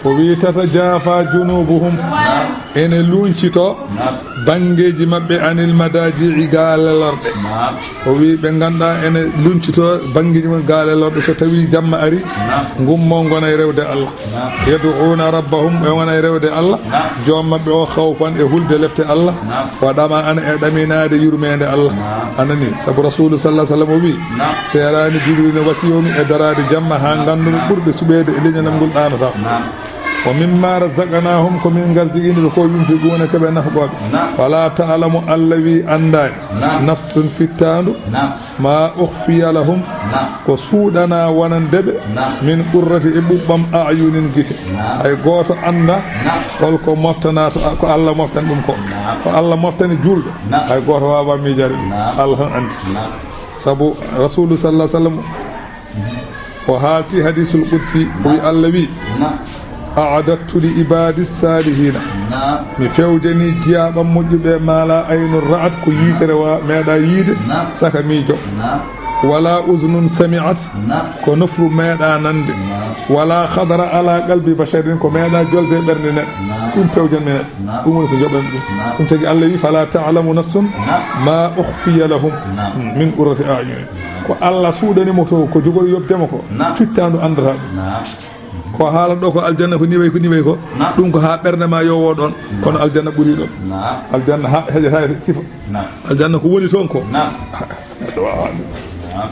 O wi, "Tatajafa junubuhum." Naam. Ene luncito, naam, banngeeji maɓɓe, "anil madaji'i," gaa lelorɗe. Naam. O wi, ɓe ngannduɗaa ene luncito banngeeji mum gaa lelorɗe, so tawi jamma ari, naam, ngummo ngona e rewde Allah. Naam. "Yad'una rabbahum," ɓe ngona e rewde Allah. Naam. Joom maɓɓe o, "khawfan," e hulde lepte Allah. Naam. "Wa dama'an," e ɗaminaade yurmeende Allah. Naam. A nani? Sabu Rasulu sallallahu alaihi wasallam o wi, naam, "Seeraani Jibril ne wasiyomi e daraade jamma haa, naam, nganndu-mi, naam, ɓurɓe suɓeede e leñol am ngol ɗaanata." Naam. "Wa mimma razaqnahum," ko min ngarjigini ɓe ko, "yunfiquna," ko ɓe nafqooɓe. Naam. "Fala ta'lamu," Allah wi, "anndaani." Naam. "Nafsun," fittaandu. Naam. "Ma ukhfiya lahum," naam, ko suuɗanaa wonande ɓe, naam, "min qurrati," e ɓuɓɓam, "a'yunin," gite. Naam. Hay gooto annda, naam, holko moftanaa to, ko Allah moftani ɗum ko. Naam. Ko Allah moftani juulɗo, naam, hay gooto waawaa miijaade ɗum. Naam. Allah tan anndi. Naam. Sabu Rasulu sallallahu alaihi wasallam, o haalti hadisul qudsi, o wi, Allah wi, naam, "A'adattu li ibadi salihina." Naam. Mi fewjani jiyaaɓam moƴƴuɓe ma la aynun ra'at, ko yiitere wa meeɗa yiide, naam, saka miijo. Naam. Wala uzunun sami'at, na, ko nofru meeɗa nande. Na. Wala khadara ala qalbi basharin, ko meeɗa jolde e ɓernde neɗɗo. Na. Ɗum pewjanmi neɗɗo. Na. Ɗum woni ko joɓanmi ɗum. Na. Ɗum tagi Allah wi, "Fala ta'lamu nafsun, na, ma ukhfiya lahum, na, min qurrati a'yunin." Na. Ko Allah suuɗani mo to, ko jogori yoɓde mo ko. Na. Fittaandu anndata ɗum. Na. Ko haalata ɗo ko aljanna ko ni way, ko ni way ko. Na. Ɗum ko haa ɓernde ma yowo ɗon. Na. Kono aljanna ɓuri ɗon. Na. Aljanna ha, hejata e sifa. Na. Aljanna ko woni toon ko. Na. Neɗɗo wawa ɗum. Na.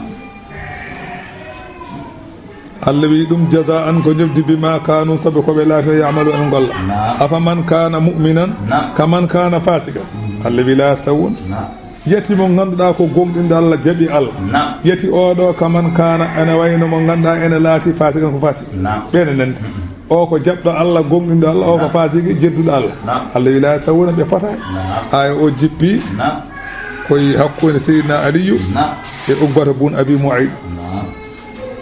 Allah wi ɗum jaza'an ko jofdi bima kanu sabu ko ɓe laatino ya'malu en golla. Na. Afa man kana mu'minan, na, kaman kana fasiqan. Mm. Allah wi la sawun. Na. Yati mo ngannduɗaa ko gomɗinɗo Allah, jaɓi Allah. Na. Yati oɗo kaman kana ene wayno mo ngannduɗaa ene laati fasiqan ko fasik. Na. Ɓe ene nandi. Mm-mm. O ko jaɓɗo Allah, gomɗinɗo Allah, o ko, na, fasiki, jedduɗo Allah. Na. Allah wi la sawuna ɓe pota. Na. Aya o jippi. Na. Koye hakkunde Seydina Aliyu, na, e Uqbata bun Abi Mu'ayt. Na.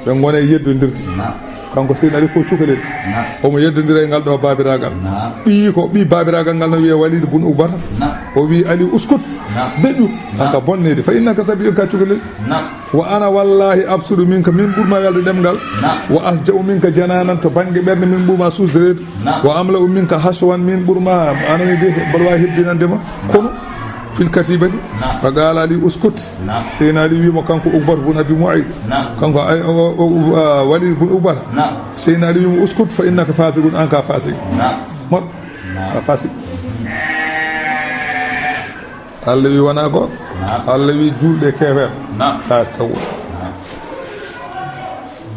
Ɓe ngona e yeddondirde. Na. Kanko Seydina Ali ko cukalel. Na. Omo yeddondira e ngal ɗo baabiraagal. Na. Ɓii ko ɓii baabiraagal ngal no wiyee Walid bun Uqbata. Na. O wi Ali, "Uskut, na, deƴƴu, na, an ka bonneede, fa innaka sabiyyun, ka cukalel." Na. "Wa ana wallahi absudu minka, min ɓurma welde ɗemngal. Na. Wa asja'u minka jananan, to bannge ɓernde min ɓurma suusdereede. Na. Wa amla'u minka hashwan, min ɓurma anani de, mbaɗa waawi hebbinande ma. Na. Kono fil katibati." Na. Fa qala Ali, "Uskut." Na. Seydina Ali wi mo kanko Uqbat bun Abi Mu'ayt. Na. Kanko ay, o, o, o, a, Walid bun Uqbat. Na. Seydina Ali wi mo, "Uskut, fa innaka fasiqun, an ka fasik." Na. Moɗ. Na. Ka fasik. Allah wi wona ko. Na. Allah wi julɗe kefer. Na. Ka sawo. Na.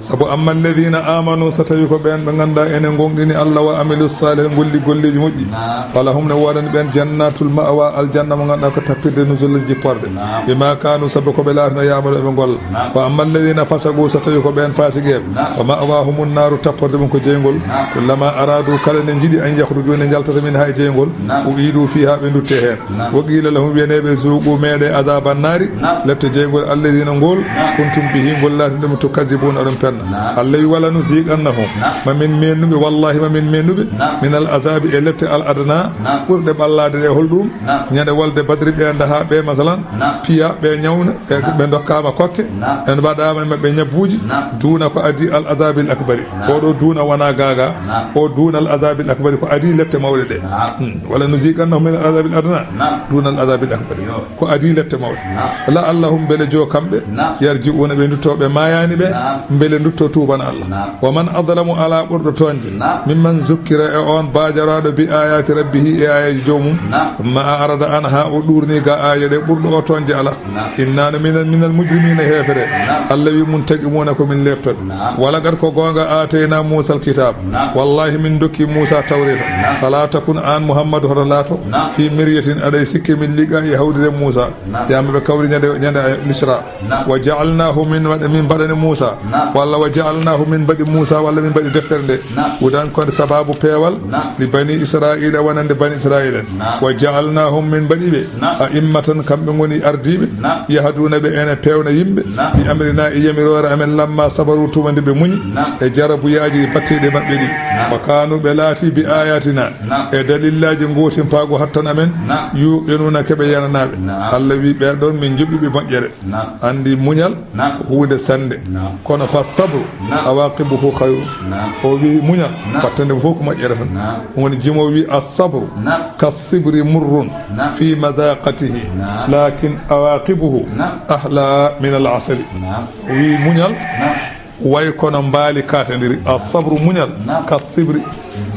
Sabu amma alladhina amanu, so tawi ko ɓen ɓe ngannduɗaa ene ngonɗini Allah, wa amilu salih, ngolli golleeji moƴƴi, na, falahum, ne woodani ɓen, jannatul ma'wa, aljanna mo ngannduɗaa ko tappirde, nuzul, jipporde. Na. Bima kanu, sabu ko ɓe laatino, ya'malu, eɓe ngolla. Na. Wa amma alladhina fasaqu, so tawi ko ɓen fasiqeeɓe, na, fa ma'wahumun naru, tapporde mum ko jeyngol. Na. Kullama aradu, kala nde njiɗi, an yakhruju, nde njaltata, minha, e jeyngol, na, u'idu fiha, ɓe ndutte heen. Na. Wa qila lahum, wiyaneeɓe, zuqu, meeɗe, adhaban nari, na, lepte jeyngol, alladhina, ngol, na, kuntum bihi, ngol laatino ɗum, tukazzibuna, oɗon penna. Na. Allah wi, wala nuziqannahum, na, ma min mennuɓe, wallahi ma min mennuɓe, na, min al azabi, e lepte al adna, na, ɓurɗe ɓallaade ɗe. Hol ɗum? Na. Ñande wolde Badri ɓe ndaha ɓe, masalan, na, piya ɓe ñawna, e, na, ɓe dokkama kokke, na, en mbaɗama e maɓɓe ñabbuji, na, duna ko adi al azabil akbari. Na. Oɗo duna wona gaga, na, o duna al azabil akbari ko adi lepte mawɗe ɗe. Na. Hmm. Wala nuziqannahum min al azabil adna, na, duna al azabil akbari. Yo. Ko adi lepte mawɗe. Na. La'allahum, mbele jo kamɓe, na, yarji'una, ɓe ndutto, ɓe mayani ɓe, na, mbele ndutto tuubana Allah. Na. Wa man adlamu, ala ɓurɗo toñde, na, mimman zukkira, e on baajaraɗo, bi ayati rabbihi, e ayaji joomum. Na. Thumma a'rada anha, o ɗurni ga aya ɗe, ɓurɗo o toñde ala. Na. Inna no minen minal mujrimina, heefere. Na. Allah wi mun taqimuna, ko min leptoɓe. Na. Walaqad, ko goonga, atayna Musa alkitab. Na. Wallahi min dokki Musa tawreta. Na. Fala takun, an Muhammadu, hoto laato. Na. Fi miryatin, aɗa e sikke min liqa e hawrire Musa. Na. Yamɓe ɓe kawri ñande, ñande Isra. Na. Wa ja'alnahu, min waɗa, min mbaɗani Musa. Na. Walla wa ja'alnahu, min mbaɗi Musa, walla min mbaɗi deftere nde. Na. Hudan, ko sababu peewal. Na. Li bani Israila, wonande bani Israila. Na. Wa ja'alnahum, min mbaɗi ɓe. Na. A'immatan, kamɓe ngoni ardiiɓe. Na. Yahduna, ɓe ene pewna yimɓe. Na. Bi amrina, e yamiroore amen, lamma sabaru, tuma nde ɓe muñi. Na. E jarabuyaaji batteeɗi maɓɓe ɗi. Na. Wa kanu, ɓe laati, bi ayatina. Na. E dalillaji gootimpaagu hattan amen. Na. Yuqinuna, keɓe yananaaɓe. Na. Allah wi, ɓe ɗon min joɓɓiɓe moƴƴere. Na. Andi muñal, na, ko huunde sannde. Na. Kono fa sabru, na, awaqibuhu khayru. Na. O wi muñal, na, battande fof ko moƴƴere tan. Na. Ɗum woni jimo wi as sabru, na, ka sibri murrun, na, fi madaqatihi. Na. Lakin awaqibuhu, na, ahla min al asali. Na. O wi muñal, na, way kono mbaali katandiri. As sabru, muñal, na, ka sibri,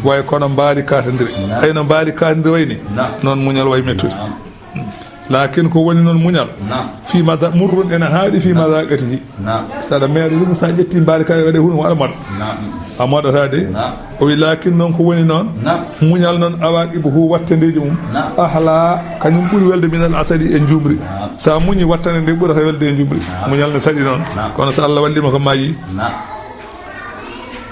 way kono mbaali katandiri. Na. Ay no mbaali katandiri wayni, na, noon muñal way mettude. Na. Lakin ko woni noon muñal. Na. Fi mada-, murrun, ena haaɗi fi, na, madaqatihi. Na. Saɗa meeɗa ɗum, sa ƴetti mbaali ka waɗe hun waɗa moɗa. Na. A moɗata de. Na. O wi lakin noon ko woni noon. Na. Muñal noon awaqibuhu wattandeeji mum. Na. Ahla, kañum ɓuri welde min al asali e njuumri. Na. Sa muñi wattande nde ɓurata welde e njuumri. Na. Muñal ne saɗi noon. Na. Kono so Allah wallima ko maayi. Na.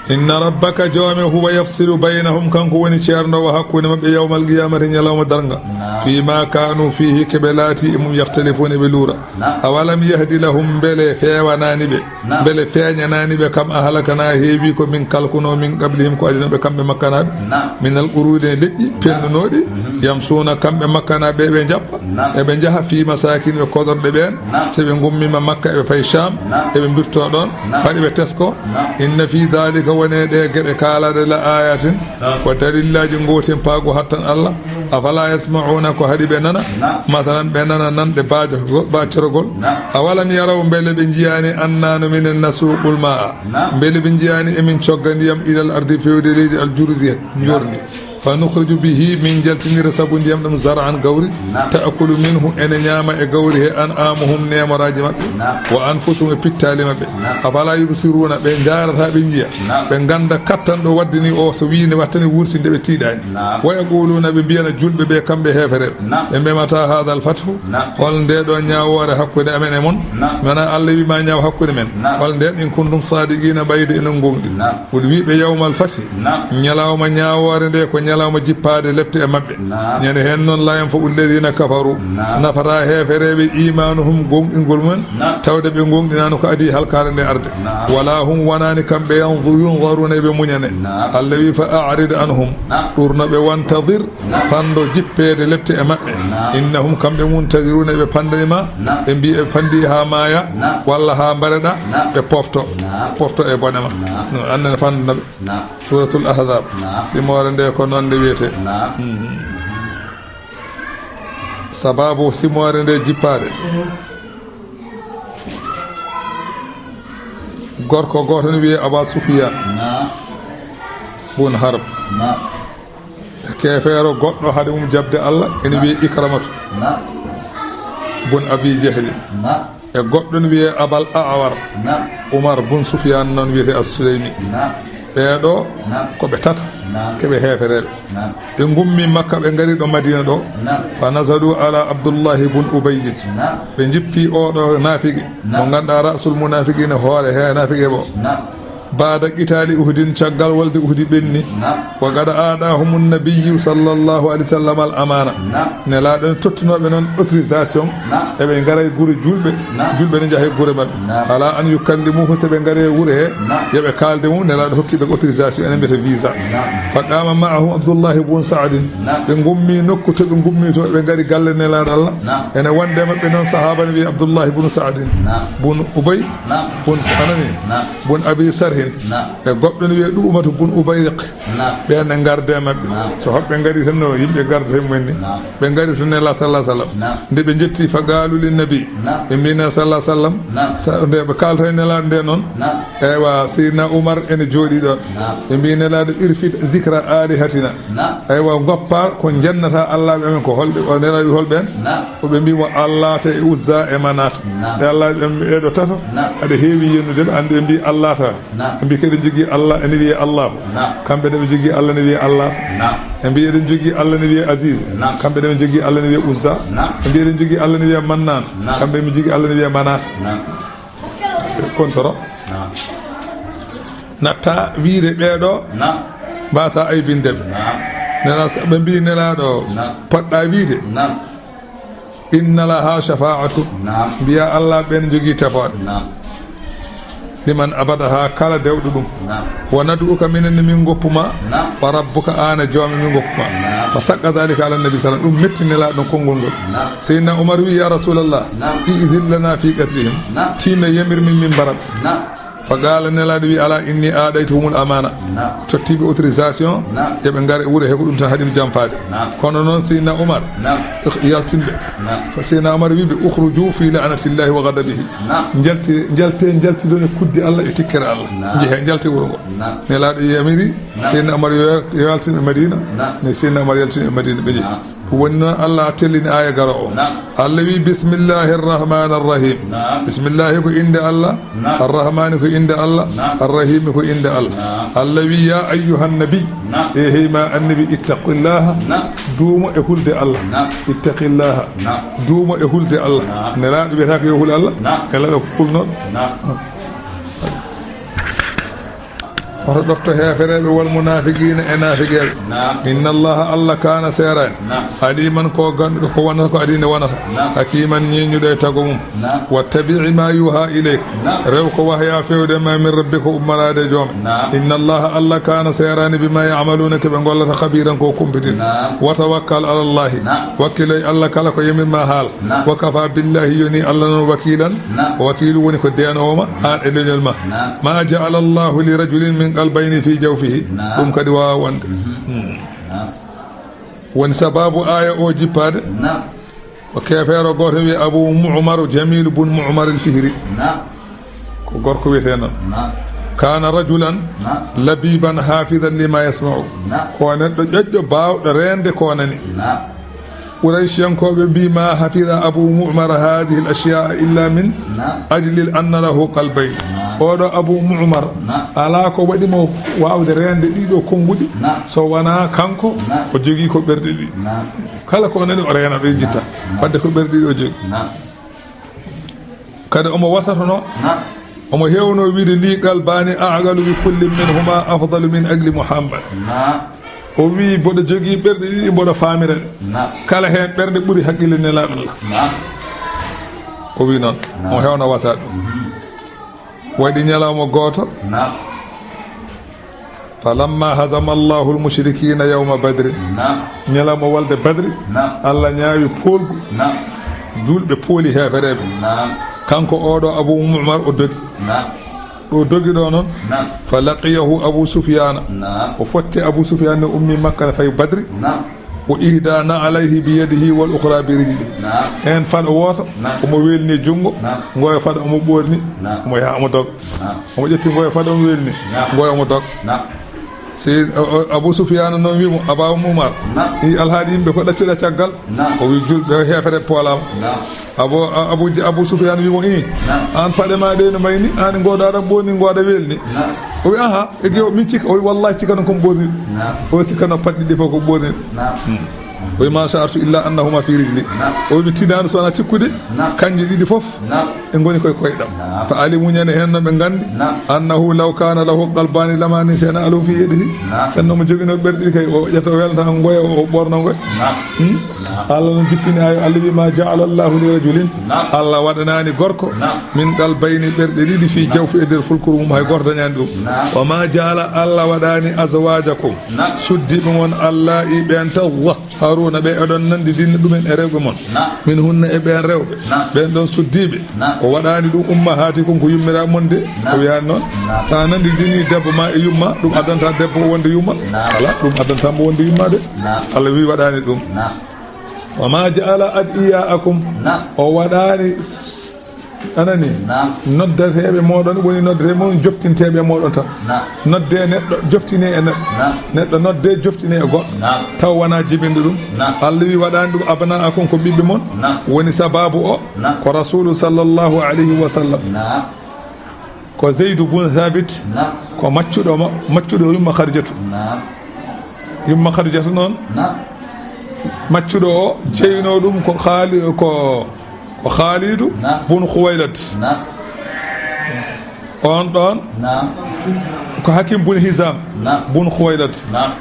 Inna rabbaka, joome, huwa yafsilu baynahum, kanko woni ceerndoowo hakkunde maɓɓe, yawmal qiyamati, ñalawma darnga. Naam. Fii ma kaanu fiihi, ke ɓe laati e mum, yaxtalifuuna, ɓe luura. Naam. Awalam yahdi lahum, mbele feewanaani ɓe? Naam. Mbele feeñanaani ɓe, kam ahlaknaa, heewi ko min kalkunoo, min qablihim, ko adinoo ɓe, kamɓe makkanaaɓe? Naam. Minal quruuni, leƴƴi pennunooɗi, mhm, yamsuuna, kamɓe makkanaaɓe, ɓe njaɓɓa, naam, eɓe njaha, fii masaakin, ɓe koɗorɗe ɓeen, naam, so ɓe ngummiima Makka, eɓe pay Caam, naam, eɓe mbirtoo ɗoon, naam, haɗi ɓe tesko. Naam. Inna fii daalika, woni e ɗee geɗe kaalaaɗe, la aayaatin, naam, ko dalillaaji gootin paagu hattan Allah. Afalaa yasma'uuna, ko haɗi ɓe nana? Naam. Masalan, ɓe nana nanɗe baajo-, baacorogol. Naam. Awalam yaraw, mbele ɓe njiyaani, annaa no minen, nasuuqul maa'a, naam, mbele ɓe njiyaani emin cogga ndiyam, ilal ardi, fewde leydi, al juruzi, naam, njoorndi. Fa nukhriju bihi, min njaltinira sabu ndiyam ɗam, zar'an, gawri, naam, ta'kulu minhu, ene ñaama e gawri he, an'aamuhum, neemoraaji maɓɓe, naam, wa anfusuhum, e pittaali maɓɓe. Naam. Afalaa yubsiruuna, ɓe ndaarataa, ɓe njiya, naam, ɓe ngannda kattan ɗo waddani o, so wiyi ne wattani wurtinde ɓe tiiɗaani. Naam. Wa yaquluuna, ɓe mbiyana julɓe ɓe, kamɓe heefereɓe, naam, ɓe mbiya, mataa haadal fathu, naam, hol ndee ɗo ñaawoore hakkunde amen e mon? Naam. Mana Allah wi ma ñaaw hakkunde men. Naam. Hol ndeen, in kuntum saadiqiina, ɓayde enen ngoongɗi. Naam. Qul, wi ɓe, yawmal fathi, naam, ñalawma ñaawoore nde, ko ñalawma jippaade lepte e maɓɓe. Naam. Ñande heen noon, laa yanfa'u alladhiina kafaru, naam, nafataa heefereɓe, iimaanuhum, goongɗingol mumen, naam, tawde ɓe goongɗinaano ko adii halkaare nde arde. Naam. Walaa hum, wonaani kamɓe, yanzu-, yunzaruuna, eɓe muñane. Naam. Allah wi, fa a'rid anhum, naam, ɗurno ɓe, wantadir, naam, fanndo jippeede lepte e maɓɓe. Naam. Innahum, kamɓe, muntadiruna, eɓe panndani ma. Naam. Ɓe mbi eɓe panndi haa maaya, naam, walla haa mbareɗa, naam, ɓe pofto. Naam. Ɓe pofto e bone ma. Naam. No, Allah ne fanndana ɓe. Naam. Suuratul Ahzaab. Naam. Simoore nde ko noon nde wiyetee. Naam. Mhm. Sababu simoore nde jippaade. Gorko gooto ne wiyee Aba Sufyaan. Naam. Bun Harb. Naam. E keefeero goɗɗo hade mum jaɓde Allah, ene wiyee Ikramatu. Naam. Bun Abi Jahli. Naam. E goɗɗo ne wiyee Abal A'war. Naam. Umar bun Sufyaan noon wiyetee As-Suleymi. Naam. Ɓee ɗoo, naam, ko ɓe tata. Naam. Ko ɓe heefereɓe. Naam. Ɓe ngummi Makka, ɓe ngari ɗo Madiina ɗo. Naam. Fa nazalu ala Abdullahi bun Ubayyin. Naam. Ɓe njippi oo ɗoo naafigi. Naam. Mo ngannduɗaa ra'sul munaafiqiina, hoore he naafiqe bo. Naam. Baada qitaali Uhudin, caggal wolde Uhudi ɓenni. Naam. Wa qad aadahumu nabiyyu sallallahu alayhi wa sallam al amaana. Naam. Nelaaɗo ne tottunoo ɓe noon autorisation. Naam. Eɓe ngara e gure julɓe. Naam. Julɓe ne njaha e gure maɓɓe. Naam. Ala an yukallimuhu, so ɓe ngari e wuro he. Naam. Yo ɓe kaalde mum, Nelaaɗo hokki ɓe autorisation, enen mbiyata visa. Naam. Fa qaama ma'ahum Abdullahi bun Sa'din. Naam. Ɓe ngummi nokku to ɓe ngummi to, ɓe ngari galle Nelaaɗo Allah. Naam. Ene wonde maɓɓe noon sahaaba ne wiyee Abdullahi bun Sa'din. Naam. Bun Ubay. Naam. Bun Sa-, anani? Naam. Bun Abi Sarhin. Naam. E goɗɗo ne wiyee Ɗu'matu bun Ubayriq. Naam. Ɓeen ne ngarde maɓɓe. Naam. So hoɓɓe ngari tan no yimɓe ngarda he mumen ni. Naam. Ɓe ngari to Nelaaɗo sallallahu alayhi wa sallam. Naam. Nde ɓe njetti, fa qaalu lin nabi. Naam. Ɓe mbi Nelaaɗo sallallahu alayhi wa sallam. Naam. Sa-, nde ɓe kaalto e Nelaaɗo nde noon. Naam. Eywa, Seydina Umar ene jooɗii ɗoon. Naam. Ɓe mbi Nelaaɗo, irfid zikra alihatina. Naam. Eywa, ngoppa ko njennata Allaaɓe amen ko holɓe, o Nelaaɗo wi holɓeen? Naam. Ko ɓe mbi mo Allaata e Uzza e Manaata. Naam. E Allaaɓe amen ɓee ɗoo tato, naam, aɗa heewi yennude ɓe, annde ɓe mbi Allaata. Naam. Ɓe mbi ko eɗen njogii Allah ene wiyee Allaahu. Naam. Kamɓe ne ɓe njogii Allah ne wiyee Allaata. Naam. Ɓe mbi eɗen njogii Allah ne wiyee Aziz. Naam. Kamɓe ne ɓe njogii Allah ne wiyee Uzza. Naam. Ɓe mbi eɗen njogii Allah ne wiyee Mannaan. Naam. Kamɓe ɓe njogii Allah ne wiyee Manaata. Naam. Kontoro. Naam. Natta wiide ɓee ɗoo. Naam. Mbasa aybinde ɓe. Naam. Nela-, ɓe mbi Nelaaɗo, naam, poɗɗa wiide. Naam. Inna laha shafa'atu. Naam. Mbiya Allah ɓeen njogii tefaaɗe. Naam. Liman abadaha, kala dewɗo ɗum. Naam. Wa nad'uka, minen ne min ngoppu ma. Naam. Wa rabbuka, aan e joome min ngoppu ma. Naam. Fa saqqa dhalika ala nabi sallam. Ɗum metti Nelaaɗo konngol ngol. Naam. Seydina Umar wi, ya Rasulallah, naam, i'dhin lana fi qatlihim. Naam. Tiinno yamir min min mbara ɓe. Naam. Fa qaala, Nelaaɗo wi, ala inni aadaytuhumul amaana. Naam. Totti ɓe autorisation, naam, yo ɓe ngar e wuro he, ko ɗum tan haɗi mi janfaade. Naam. Kono noon Seydina Umar, naam, yaltin ɓe. Naam. Fa Seydina Umar wi ɓe, ukhruju fi la'natillahi wa ghadabihi. Naam. Njalte, njalte, njaltidon e kuddi Allah e tikkere Allah. Naam. Njehe, njalte wuro ngo. Naam. Nelaaɗo yamiri, naam, Seydina Umar yo yal-, yo yaltin ɓe Madiina. Naam. Ne Seydina Umar yaltin ɓe Madiina, ɓe njehi. Naam. Woni noon Allah tellini aaya garo o. Naam. Allah wi, bismillahi arrahmani arrahim. Naam. Bismillahi ko innde Allah. Naam. Arrahmani ko innde Allah. Naam. Arrahimi ko innde Allah. Naam. Allah wi, ya ayyuhan nabi. Naam. E hey ma annabi, ittaqillaha. Naam. Duumo e hulde Allah. Naam. Ittaqillaha. Naam. Duumo e hulde Allah. Naam. Nelaaɗo wiyata ko yo hul Allah. Naam. Nelaaɗo ko hulnooɗo. Naam. Naam. Hoto ɗofto heefereeɓe wal munaafiqiina e naafiqeeɓe. Naam. Inna Allaha, Allah, kaana, seeraani. Naam. Aliman, ko ganduɗo ko wonata ko adii nde wonata. Naam. Hakiman, ñeeñuɗo e tago mum. Naam. Wattabi'i ma yuha ilayka. Naam. Rew ko wahya fewde ma min rabbika, ummaraade e jooma. Naam. Inna Allaha, Allah, kaana, seeraani, bima ya'maluuna, ko ɓe gollata, khabiran, ko kumpitin. Naam. Wa tawakkal ala Allahi. Naam. Wakkiloy Allah kala ko yamir ma haal. Naam. Wa kafa billahi, yoni Allah noon wakilan. Naam. O wakiilu woni ko deenoowo ma, aan e leñol ma. Naam. Ma ja'ala Allahu li rajulin min qalbayni fi jawfihi. Naam. Ɗum kadi waawaa wonde. Mhm. Hmm. Naam. Woni sababu aaya o jippaade. Naam. Ko keefeero gooto wiye Abu Mu'mar Jamilu bun Mu'mar al-Fihri. Naam. Ko gorko wiyetee noon. Naam. Kaana rajulan Naam. labiban hafidan lima yasma'u. Naam. Ko neɗɗo ƴoƴƴo baawɗo reende ko o nani. Naam. Qurayshiyankooɓe mbii, "Ma hafida Abu Mu'mar hadhihi al-ashya'a illa min Naam. ajli anna lahu qalbayn." Naam. Oɗo Abu Mu'mar Naam. alaa ko waɗi mo waawde reende ɗiɗo konnguɗi. Naam. So wonaa kanko, Naam. o jogii ko ɓerɗe ɗiɗi. Naam. Kala ko o nani o reena ɗo e jitta. Naam. Wadde ko ɓerɗe ɗiɗi o jogii. Naam. Kadi omo wasatono, Naam. omo heewno wiide, "Li qalbani a'qalu bi kullin minhuma afdalu min aqli Muhammad." Naam. O wi, "Mboɗo jogii ɓerɗe ɗiɗi, mboɗo faamira ɗe. Naam. Kala heen ɓerɗe ɓuri haqqille Nelaaɗo Allah." Naam. O wi noon, Naam. omo heewno wasaade ɗum. Mhm. Waɗi ñalawma gooto. Naam. Falamma hazama Allahu al-mushrikina yawma Badri. Naam. Ñalawma walde Badri. Naam. Allah ñaawi poolgu. Naam. Julɓe pooli heefereɓe. Naam. Kanko oɗo Abu Umar o dogi. Naam. Ɗo dogi ɗo noon. Naam. Fa laqiyahu Abu Sufyana. Naam. O fotti Abu Sufyana, ne ummi Makka ne fayi Badri. Naam. Wa ihda na'alayhi bi yadihi wal ukhra bi rijlihi. Naam. Heen faɗo wooto, Naam. omo weelni junngo, Naam. ngoyo faɗo omo ɓoorni, Naam. omo yaha omo doga. Naam. Omo ƴetti ngoyo faɗo omo weelni, Naam. ngoyo omo doga. Naam. Si, o, o, Abu Sufyaan noon wi mo, Aba Umar, Naam. i alhaali yimɓe ko ɗaccuɗa caggal? Naam. O wi julɓe o heefere poolama. Naam. Abu, a-, Abu, Abu Sufyaan wi mo, "Ii, Naam. aan paɗe ma ɗe no mbayni, aan ngoɗo aɗa ɓoorni, ngoɗo weelni." Naam. O wi, "Aha, e gewo min cika." O wi, "Wallahi cika noon ko mi ɓoorni." Naam. O sikkano paɗɗi ɗi fof ko ɓoorni. Naam. Hmm. O wi, "Ma sha'artu illa annahuma fi rijli." Naam. O wi, "Mi tinaano so wonaa cikkude, Naam. kanje ɗiɗi fof Naam. ɗe ngoni koye koyɗam." Naam. Fa alimu, ñande heen noon ɓe nganndi, Naam. "Annahu law kana lahu qalbani lama nisena alu fi yadihi." Naam. Sinno mo joginoo ɓerɗe ɗiɗi kay, o ƴetta o welnata ngoya, o ɓoorno ngoya. Naam. Hmm? Naam. Allah noon jippini aaya, Allah wi, "Ma ja'ala Allahu li rajulin." Naam. Allah waɗanaani gorko Naam. min qalbayni ɓerɗe ɗiɗi fi Naam. jawfi e nder fulkuru mum, hay gooto dañaani ɗum. Naam. Wa ma ja'ala, Allah waɗaani azwajakum Naam. suddiiɓe mon Allah i ɓen taw haruna ɓe oɗon nanndi dinna ɗumen e rewɓe mon. Naam. Min hunna e ɓen rewɓe. Naam. Ɓen ɗon suddiiɓe. Naam. O waɗaani ɗum ummahatikum ko yummiraaɓe mon de. Naam. O wiyaani noon. Naam. So a nanndi dini debbo ma e yumma, ɗum addanta debbo o wonde yumma. Naam. Ala, ɗum addanta mo wonde yumma de. Naam. Allah wi waɗaani ɗum. Naam. Wa ma ja'ala ad'iyaakum. Naam. O waɗaani, anani, Naam. noddateeɓe mooɗon, woni noddateeɓe mon, joftinteeɓe mooɗon tan. Naam. Nodde neɗɗo, joftine e neɗɗo. Naam. Neɗɗo nodde, joftine e goɗɗo. Naam. Taw wona jibinde ɗum. Naam. Allah wi waɗaani ɗum abna'akum ko ɓiɓɓe mon. Naam. Woni sababu o, Naam. ko Rasulu sallallahu alayhi wa sallam. Naam. Ko Zeydu bun Thabit, Naam. ko maccuɗo ma-, maccuɗo yumma Khadijatu. Naam. Yumma Khadijatu noon, Naam. maccuɗo o jeyno ɗum ko Khali-, ko, ko Khalidu Naam. bun Khuwaylad. Naam. On ɗon Naam. ko Hakim bun Hizam Naam. bun Khuwaylad. Naam.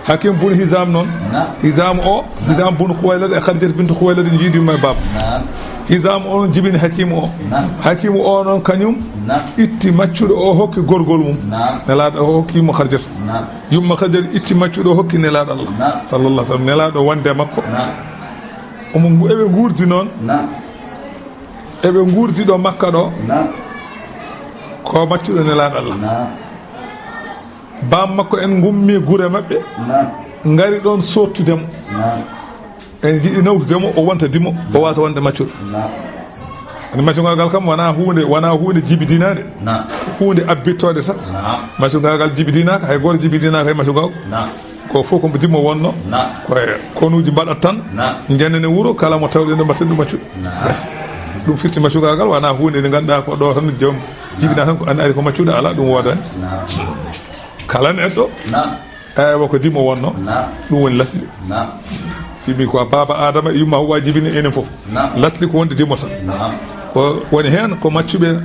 Hakim bun Hizam noon. Naam. Hizam o, Naam. Hizam bun Khuwaylad e Khadijat bintu Khuwaylad jiidi yumma e baaba. Naam. Hizam o noon jibini Hakim o. Naam. Hakim o noon kañum Naam. itti maccuɗo o hokki gorgol mum. Naam. Nelaaɗo o hokki yumma Khadijatu. Naam. Yumma Khadijatu itti maccuɗo o hokki Nelaaɗo Allah. Naam. Sallallahu alaihi wasallam. Nelaaɗo wonde makko. Naam. Omo ngu-, eɓe nguurdi noon. Naam. Eɓe nguurdi ɗo Makka ɗo. Naam. Ko maccuɗo Nelaaɗo Allah. Naam. Baam makko en ngummi gure maɓɓe, Naam. ngari ɗoon soottude mo. Naam. En njiɗi nawtude mo, o wonta dimo, o waasa wonde maccuɗo. Naam. Andi maccungaagal kam wonaa huunde, wonaa huunde jibidinaande. Naam. Huunde abbittoode tan. Naam. Maccungaagal jibidinaaka, hay gooto jibidinaaka e maccungaagal. Naam. Ko fof ko dimo wonno. Naam. Ko e konuuji mbaɗat tan. Naam. Njanene wuro, kala mo tawɗen ɗo mbaɗten ɗum maccuɗo. Naam. Yes. Ɗum firti maccungaagal wonaa huunde nde ngannduɗaa ko ɗo tan joom jibinaa tan ko an ari ko maccuɗo, alaa, ɗum woodaani. Naam. Kala neɗɗo, Naam. eywa, ko dimo wonno, Naam. ɗum woni lasli. Naam. Fimi ko baaba Adama e yumma Hawwa jibini enen fof. Naam. Lasli ko wonde dimo tan. Naam. Ko woni heen ko maccuɓe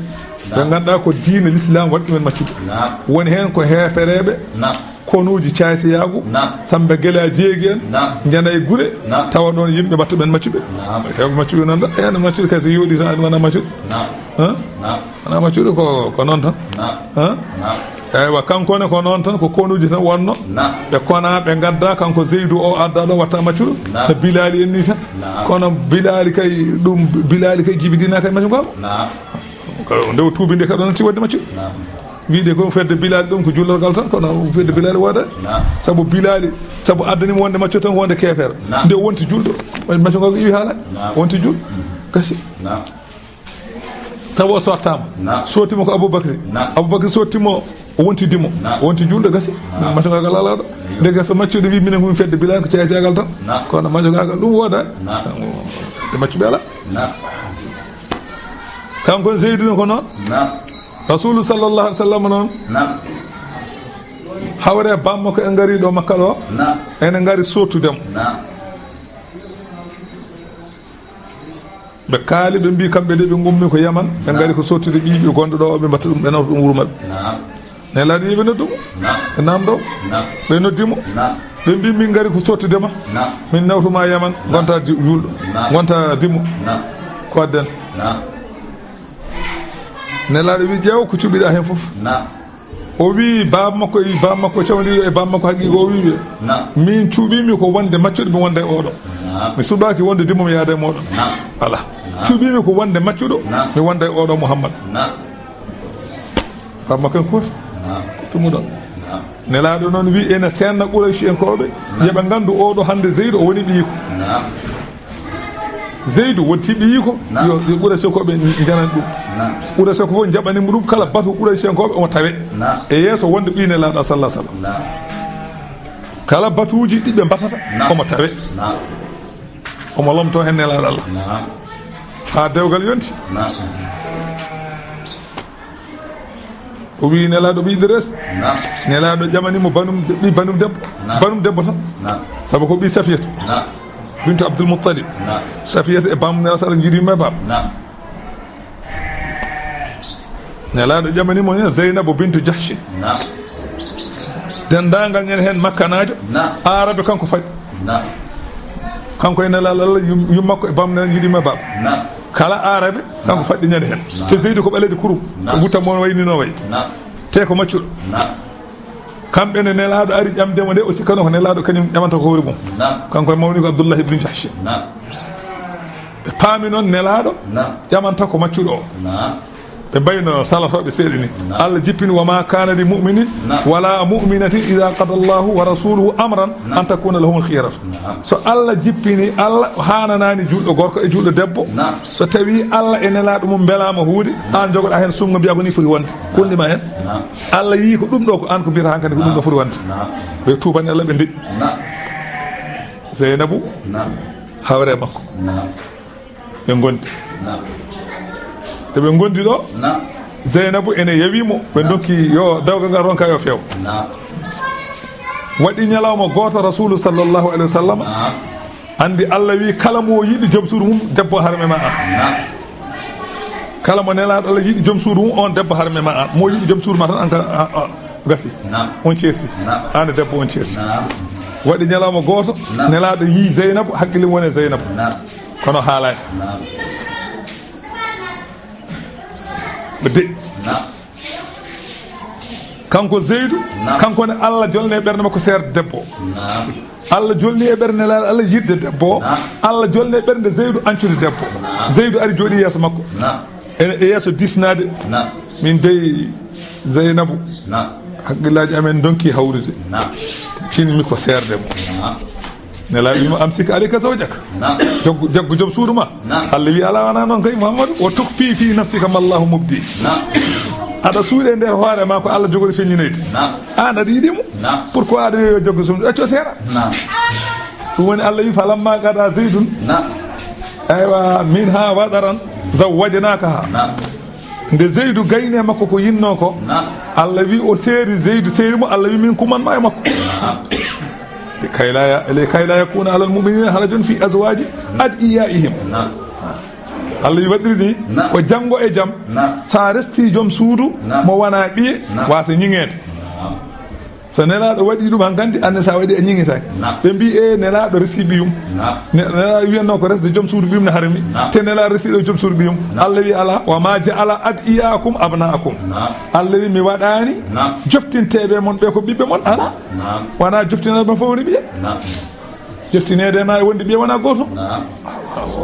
Naam. Ɓe ngannduɗaa ko diine l'islam waɗi ɗumen maccuɓe. Naam. Woni heen ko heefereeɓe, naam, konuuji caaysiyaagu, naam, Samba Gela Jeegi en, naam, njana e gure, naam, tawa ɗoon yimɓe mbaɗta ɓeen maccuɓe. Naam. Heewɓe maccuɓe noon ɗo, heen maccuɗo kay so yooɗi tan, aɗa wona maccuɗo. Naam. Hein? Naam. Wona maccuɗo ko, ko noon tan. Naam. Hein? Naam. Eywa, kanko ne ko noon tan, ko konuuji tan wonno. Naam. Ɓe kona, ɓe ngadda, kanko Zeydu o adda ɗo, watta maccuɗo. Naam. No Bilaali en ni tan. Naam. Kono Bilaali kay, ɗum, Bilaali kay jibidina kay maccuɗo. Naam. Ko nde o tuubi nde kadi, o natti waɗde maccuɗo. Naam. Wiide ko fedde Bilaali ɗum ko jullorgal tan, kono fedde Bilaali wooda. Naam. Sabu Bilaali, sabu addani mo wonde maccuɗo tan, wonde keefeero. Naam. Nde o wonti julɗo, maccuɗo ngal ko iwi haala. Naam. O wonti julɗo. Mm. Gasi. Naam. Sabu o sottaama. Naam. Sottimo ko Aboubacry. Naam. Aboubacry sottimo, o wonti dimo. Naam. O wonti julɗo, gasi. Naam. Maccuɗo ngal alaa ɗo. Nde gasa maccuɗo wi minen ko min fedde Bilaali ko caaysiyaagal tan. Naam. Kono maccuɗo ngal ɗum wooda. Naam. Nde maccuɓe alaa. Naam. Kanko Zeydu ne ko noon. Naam. Rasulu sallallahu alaihi wasallam noon. Naam. Hawre bamma ko en ngari ɗo Makka ɗo. Naam. Ene ngari sottude mo. Naam. Ɓe kaali, ɓe mbi kamɓe de ɓe ngummi ko Yaman. Ɓe ngari ko sottude ɓiɓe gonɗo ɗo, ɓe mbatta ɗum, ɓe nawta ɗum wuro maɓɓe. Naam. Nelaaɗo yiɓe noddu mo. Naam. Ɓe namdo. Naam. Ɓe noddi mo. Naam. Ɓe mbi min ngari ko sottude ma. Naam. Min nawtuma Yaman. Naam. Gonta di-, julɗo. Naam. Gonta dimo. Naam. Ko adden. Naam. Nelaaɗo wi ƴeew ko cuɓiɗa heen fof. Naam. O wi baaba makko, e baaba makko cawndiɗo e baaba makko haqiiqo, o wi ɓe, naam, min cuɓimi ko wonde maccuɗo mi wonda e oɗo. Naam. Mi suɓaki wonde dimo mi yaada e moɗon. Naam. Ala. Naam. Cuɓimi ko wonde maccuɗo, naam, mi wonda e oɗo Muhammad. Naam. Baaba makko en kuusa. Naam. Tumuɗon. Naam. Nelaaɗo noon wi ene senna Qurayshi en koɓe, naam, yoɓe ngandu oɗo hande Zeydu o woni ɓiyiko. Naam. Zeydu wonti ɓiyiiko, naam, yo, yo Quraysh ko ɓe njanan ɗum. Naam. Quraysh ko fof njaɓani mo ɗum, kala batu Quraysh en koɓe omo tawe. Naam. E yeeso wonde ɓiy Nelaaɗo sallallahu alaihi wasallam. Naam. Kala batuuji ɗi ɓe mbatata, naam, omo tawe. Naam. Omo lomto heen Nelaaɗo Allah. Naam. Haa dewgal yonti. Naam. O wi Nelaaɗo ɓiy Idris. Naam. Nelaaɗo ƴamani mo banum de-, ɓiy banum debbo. Naam. Banum debbo tan. Naam. Sabu ko ɓiy Safiyatu. Naam. Bintu Abdul Muttalib. Naam. Safiyatu e bam Nelaaɗo sallallahu alaihi wasallam njiɗi yumma e bam. Naam. Nelaaɗo ƴamani mo ne Zeynabu bintu Jahshi. Naam. Denndaangal ñande heen Makkanaajo. Naam. Aarabe kanko faɗi. Naam. Kanko e Nelaaɗo Allah yum-, yumma makko e bam Nelaaɗo njiɗi yumma e bam. Naam. Kala Aarabe, kanko faɗɗi ñande heen. Naam. Te Zeydu ko ɓaleejo kurum. Naam. Ko wutta mo wayni no wayi. Naam. Te ko maccuɗo. Naam. Kamɓe ne Nelaaɗo ari ƴamde mo nde, o sikkano ko Nelaaɗo kañum ƴamanta ko hoore mum. Naam. Kanko e mawni ko Abdullah ibn Jahsh. Naam. Ɓe paami noon Nelaaɗo, naam, ƴamanta ko maccuɗo o. Naam. Ɓe mbayno salatooɓe seeɗa ni. Naam. Allah jippini, "Wa ma kana li mu'minin, naam, wala mu'minatin idha qada Allahu wa rasuluhu amran, naam, an takuna lahumul khiyaratu." Naam. So Allah jippini, Allah hananani julɗo gorko e julɗo debbo. Naam. So tawi Allah e Nelaaɗo mum mbelaama huude, naam, aan jogoɗa heen sunna mbiya ko ni foti wonde. Naam. Kolli ma heen. Naam. Allah yii ko ɗum ɗo ko aan ko mbiyata hankadi ko ɗum ɗo foti wonde. Naam. Ɓe tuubani Allah, ɓe ndeƴƴi. Naam. Zeynabu, naam, hawre makko. Naam. Ɓe ngondi. Naam. Nde ɓe ngondi ɗo, naam, Zeynabu ene yawi mo, ɓe, naam, ndokki yo dewgal ngal ronka yo feew. Naam. Waɗi ñalawma gooto Rasulu sallallahu alaihi wasallam. Naam. Andi Allah wi kala mo yiɗi joom suudu mum, debbo harme ma an. Naam. Kala mo Nelaaɗo Allah yiɗi joom suudu mum, on debbo harme ma an. Mo yiɗi joom suudu ma tan, an ka, a, a, gasi. Naam. On ceerti. Naam. An e debbo on ceerti. Naam. Waɗi ñalawma gooto, naam, Nelaaɗo yii Zeynabu, hakkille mum woni e Zeynabu. Naam. Kono haalaani. Naam. Ɓe deƴƴi. Naam. Kanko Zeydu, naam, kanko ne Allah jolni e ɓernde makko seerde debbo. Naam. Allah jolni e ɓernde Nelaaɗo Allah yiɗde debbo. Naam. Allah jolni e ɓernde Zeydu ancude debbo. Naam. Zeydu ari jooɗi yeeso makko. Naam. E, e yeeso disnaade. Naam. Min dey Zeynabu. Naam. Hakkillaaji amen ndonki hawrude. Naam. Kinmi ko seerde mum. Naam. Nelaaɗo wiima, "Amsik alayka zawjak." Naam. Jaggu, jaggu joom suudu ma. Naam. Allah wi, "Alaa, wonaa noon kay, Muhammadu. Wa tukhfi fi nafsika ma Allahu mubdi." Naam. Aɗa suuɗe nder hoore ma ko Allah jogori feññinoyde. Naam. Aan aɗa yiɗi mo. Naam. Pourquoi aɗa wiya yo jaggu joom suudu? Accu seera. Naam. Ɗum woni Allah wi, "Falamma qada Zaydun." Naam. Aywa, "minha wataran zawwajnakaha." Naam. Nde Zeydu gayni e makko ko yinnoo ko, naam, Allah wi o seeri Zeydu, seeri mo, Allah wi min kuman ma e makko. Naam. Likay la ya-, likay la yakuna alal mu'minina harajun fi azwaji adiyaihim. Naam. Allah wi waɗiri ni. Naam. Ko janngo e jam. Naam. So a restii joom suudu. Naam. Mo wonaa ɓiye. Naam. Waasa ñiŋeede. Naam. So Nelaaɗo waɗii ɗum hankanti, anne so a waɗii a ñiŋitaaki. Naam. Ɓe mbii, "E, Nelaaɗo resii ɓiyum." Naam. Ne-, Nelaaɗo wiyannoo ko resde joom suudu ɓiyum ne harmi. Naam. Te Nelaaɗo resii ɗo joom suudu ɓiyum. Naam. Allah wi, "Alaa, wa ma ja'ala ad'iyaakum abna'akum." Naam. Allah wi, "Mi waɗaani." Naam. "Joftinteeɓe mon ɓe ko ɓiɓɓe mon." Alaa. Naam. Wonaa joftinaaɓe mon fof woni ɓiye. Naam. Joftineede ma e wonde ɓiye wonaa gooto. Naam.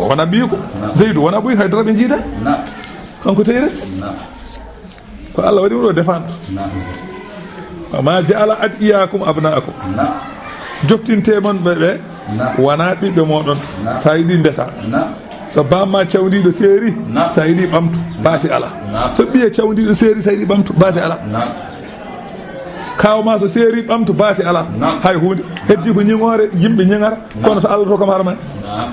Wonaa ɓiye ko. Naam. Zeydu wonaa ɓuy, hay dara ɓe njiida. Naam. Kanko tawi resde. Naam. Ko Allah waɗi ɗum ɗo défendre. Naam. Wa ma ja'ala ad'iyaakum abna'akum. Naam. Joftinte mon ɓe ɓe. Naam. Wonaa ɓiɓɓe mooɗon. Naam. So a yiɗi ndesa. Naam. So bamma cawndiiɗo seeri. Naam. So a yiɗi ɓamtu. Baasi alaa. Naam. So ɓiye cawndiiɗo seeri, so a yiɗi ɓamtu. Baasi alaa. Naam. Kaaw ma so seeri ɓamtu, baasi alaa. Naam. Hay huunde. Heddi ko ñiŋoore yimɓe ñiŋata. Naam. Kono so Allah to kam harmani. Naam.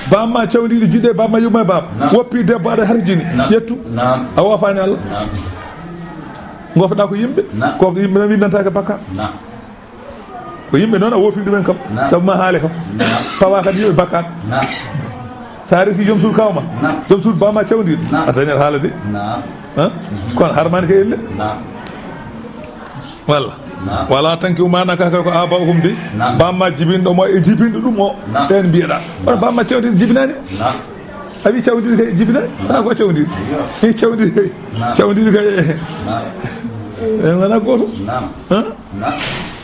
Bamma cawndiiɗo jiɗde, bamma yumma e baba. Naam. Woppi debbo aɗa harjini. Naam. Ƴettu. Naam. A woofaani Allah. Naam. Ngofɗa ko yimɓe. Naam. Ko yimɓe noon windantaake bakka. Naam. Ko yimɓe noon a woofi ɗumen kam. Naam. Sabu ma haale kam. Naam. Pawa kadi yimɓe bakka. Naam. So a resi joom suudu kaaw ma. Naam. Joom suudu bamma cawndiiɗo. Naam. A dañat haala de. Naam. Han? Mhm. Kono harmani ko elle. Naam. Walla. Naam. Wala tankihu ma nakaha ko aba'ukum de. Naam. Bamma jibinɗo mo e jibinɗo ɗum o. Naam. Ɓen mbiyeɗa. Kono bamma cawndiiɗo jibinaani. Naam. A wi cawndiiɗo kay jibinaani. Wona ko cawndiiɗo. Iyo. Ni cawndiiɗo kay. Naam. Cawndiiɗo kay. Naam. E wona gooto. Naam. Han? Naam.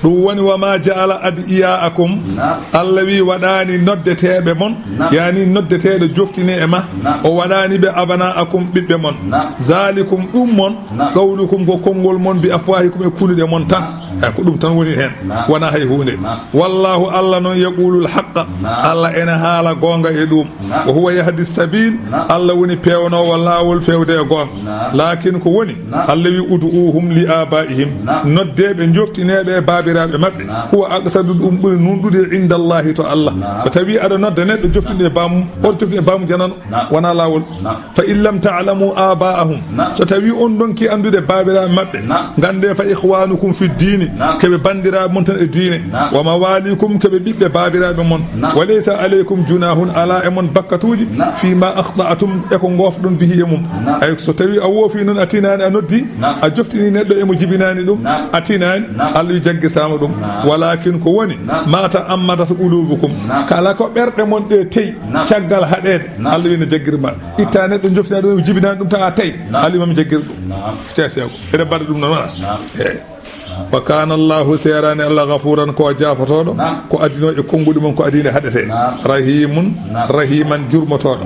Ɗum woni, "Wa ma ja'ala ad'iyaakum." Naam. Allah wi waɗaani noddeteeɓe mon. Naam. Yani noddeteeɗo joftine e ma. Naam. O waɗaani ɓe abna'akum ɓiɓɓe mon. Naam. Zalikum ɗum mon. Naam. Qawlukum ko konngol mon bi afwahikum e kuluɗe mon tan. Naam. E ko ɗum tan woni heen. Naam. Wona hay huunde. Naam. Wallahu Allah noon yaqulul haqqa. Naam. Allah ene haala goonga e ɗum. Naam. Wa huwa yahdi sabil. Naam. Allah woni peewnoowo laawol feewde e goonga. Naam. Laakin ko woni, Naam. Allah wi, "Ud'uuhum li aabaa'ihim." Naam. Noddeeɓe, joftineeɓe e baabiraaɓe maɓɓe. Naam. Huwa aqsadu, ɗum ɓuri nunɗude inda Allahi to Allah. Naam. So tawi aɗa nodda neɗɗo joftinɗo e baamum, woto joftin e baamum janano. Naam. Wona laawol. Naam. Fa in lam ta'lamu aabaa'ahum. Naam. So tawi on donki anndude baabiraaɓe maɓɓe. Naam. Gande fa ikhwanukum fi diini. Naam. Keɓe banndiraaɓe mon tan e diine. Naam. Wa mawalikum, keɓe ɓiɓɓe baabiraaɓe mon. Naam. Wa laysa alaykum junahun, alaa e mon bakkatuuji. Naam. Fi ma akhta'tum, e ko ngofɗon bihi e mum. Naam. Ay, so tawi a woofi noon, a tinaani a noddi, Naam. a joftini neɗɗo e mo jibinaani ɗum, Naam. a tinaani, Naam. Allah wi jaggirtaama ɗum. Naam. Walakin ko woni, Naam. ma ta'ammadat qulubukum. Naam. Kala ko ɓerɗe mon ɗe teyi, Naam. caggal haɗeede, Naam. Allah wi no jaggirma. Naam. Itta neɗɗo joftina ɗum e mo jibinaani ɗum tawa tawi, Naam. Allah wi mami jaggir ɗum. Naam. Ceesego. Eɗen mbaɗa ɗum noon, wona? Naam. Eey. Wa kana Allahu, seeraani Allah, ghafuran, ko jaafotooɗo, Naam. ko adinoo e konnguɗi mon, ko adii nde haɗetee. Naam. Rahimun, Naam. rahiman, jurmotooɗo.